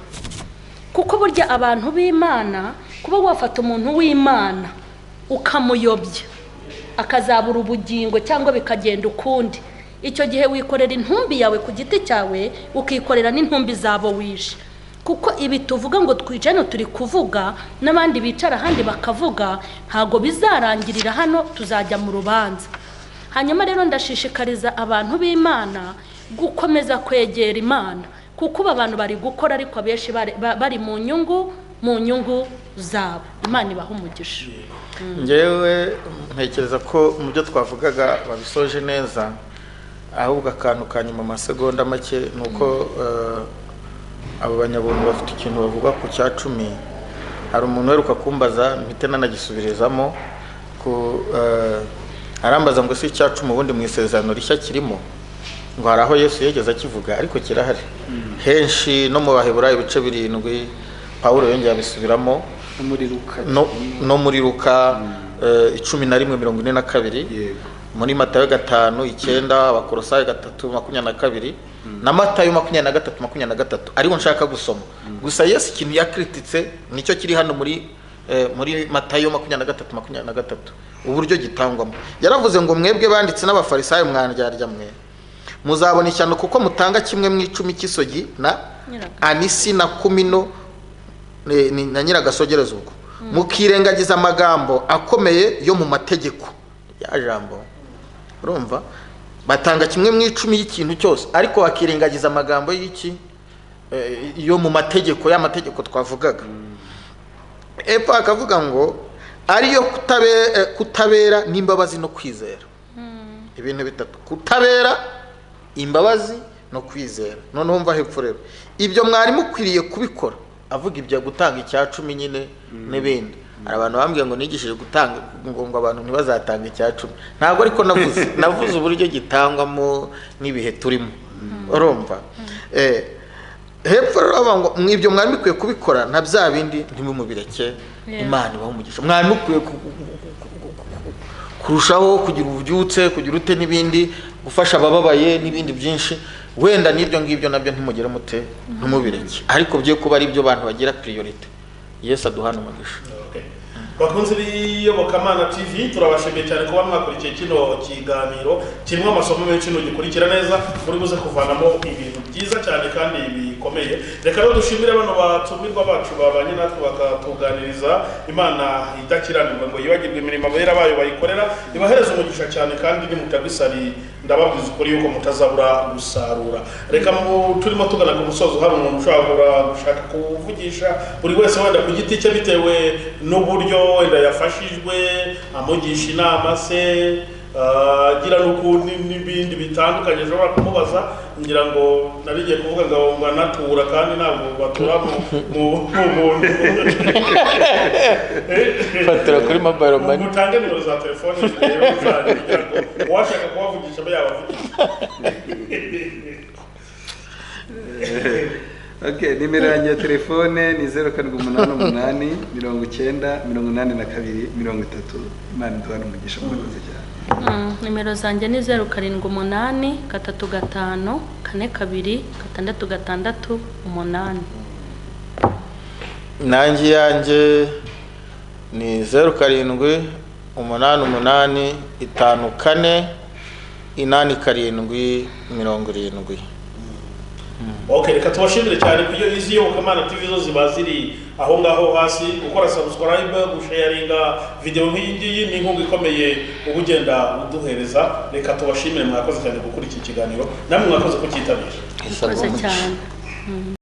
kuko burya abantu b'Imana, kuba wafata umuntu w'Imana ukamuyobya akazabura ubugingo cyangwa bikagenda ukundi, icyo gihe wikorera intumbi yawe ku giti cyawe, ukikorera n'intumbi zabo wishe. Kuko ibi tuvuga ngo twicane turi kuvuga n'abandi bicara ahandi bakavuga, ntago bizarangirira hano, tuzajya mu rubanza. Hanyuma rero ndashishikariza abantu b'Imana gukomeza kwegera Imana, kuko ubu abantu bari gukora ariko abenshi bari mu nyungu zabo. Imana ibaha umugisha. Njyewe ntekereza ko mu byo twavugaga babisoje neza, ahubwo akantu ka nyuma amasegonda make ni uko abo banyabuntu bafite ikintu bavuga ku cya 10. Hari umuntu uheruka kumbaza mpite nanagisubirizamo, arambaza ngo si icya 10 ubundi mu isezerano rishya kirimo, ngo hari aho Yesu yigeze akivuga, ariko kirahari henshi no mu Baheburayo ibice 7 Pawulo yongeye abisubiramo, no muri Luka 11:42, muri Matayo 5:9, Abakolosayi 3:22 na Matayo 23:23, ariko nshaka gusoma gusa Yesu ikintu yakrititse nicyo kiri hano muri Matayo 23:23, uburyo gitangwamo. Yaravuze ngo mwebwe banditse n'abafarisayo mwandyarya mwe, muzabona ishyano kuko mutanga kimwe mu 10 cy'isogi na anisi na kumino na nyiragasogereza, ubwo mukirengagiza amagambo akomeye yo mu mategeko. Ya jambo urumva, batanga kimwe mu 10 y'ikintu cyose, ariko bakirengagiza amagambo y'iki yo mu mategeko, ya mategeko twavugaga. Epfo akavuga ngo ariyo kutabera n'imbabazi no kwizera. Ibintu bitatu: kutabera, imbabazi no kwizera. Noneho mva hepfo rero, ibyo mwari mukwiriye kubikora, avuga ibyo gutanga icya 10 nyine n'ibindi. Hari abantu bambwiye ngo nigishije gutanga ngo abantu ntibazatanga icya 10, ntabwo ariko navuze uburyo gitangwamo n'ibihe turimo, urumva? Hepfo rero ngo mwibyo mwari mukwiye kubikora, na bya bindi ntimumubireke, Imana ibahe umugisha. Mwari mukwiye kurushaho kugira ububyutse, kugira ute n'ibindi, gufasha abababaye n'ibindi byinshi, wenda n'ibyo ngibyo nabyo ntimugere mute, ntimubireke, ariko byo kuba ari byo bantu bagira priorite. Yesu aduhana umugisha. Bakunzi b'Iyobokamana TV, turabashimiye cyane kuba mwakurikiye kino kiganiro kirimo amasomo menshi. Nugikurikira neza muri buze kuvanamo ibintu byiza cyane kandi bikomeye. Reka rero dushimire bano batumirwa bacu babanye natwe bakatuganiriza. Imana idakiranirwa ngo yibagirwe imirimo abera bayo bayikorera, ibahereze umugisha cyane, kandi nimutagwisari ndababwiza ukuri yuko mutazabura gusarura. Reka turimo tugana ku musozo, hari umuntu ushobora gushaka kuvugisha buri wese wenda ku giti cye bitewe n'uburyo wenda yafashijwe, amugisha inama se agira n'ukundi n'ibindi bitandukanye ashobora kumubaza. Ngira ngo narigiye kuvuga ngo nganatura, kandi ntabwo batura mu buntu. Fatura kuri mobile money, mutange nimero za telefone rero zanyu kugira ngo uwashaka kubavugisha abe yabavugisha. Okay, nimero yanjye ya telefone ni 0788 90 82 30. Imana iduhane umugisha, murakoze cyane. Nimero zanjye ni 078 35 42 6 6 8. Nanjye iyanjye ni 07 88 54 87 70. Okay, reka tubashimire cyane ku iyo izi Iyobokamana TV zo ziba ziri aho ngaho hasi. Gukora subscribe, gusharinga video nk'iyi ngiyi ni inkunga ikomeye uba ugenda uduhereza. Reka tubashimire, mwakoze cyane gukora iki kiganiro, namwe mwakoze kucyitabira. Murakoze cyane.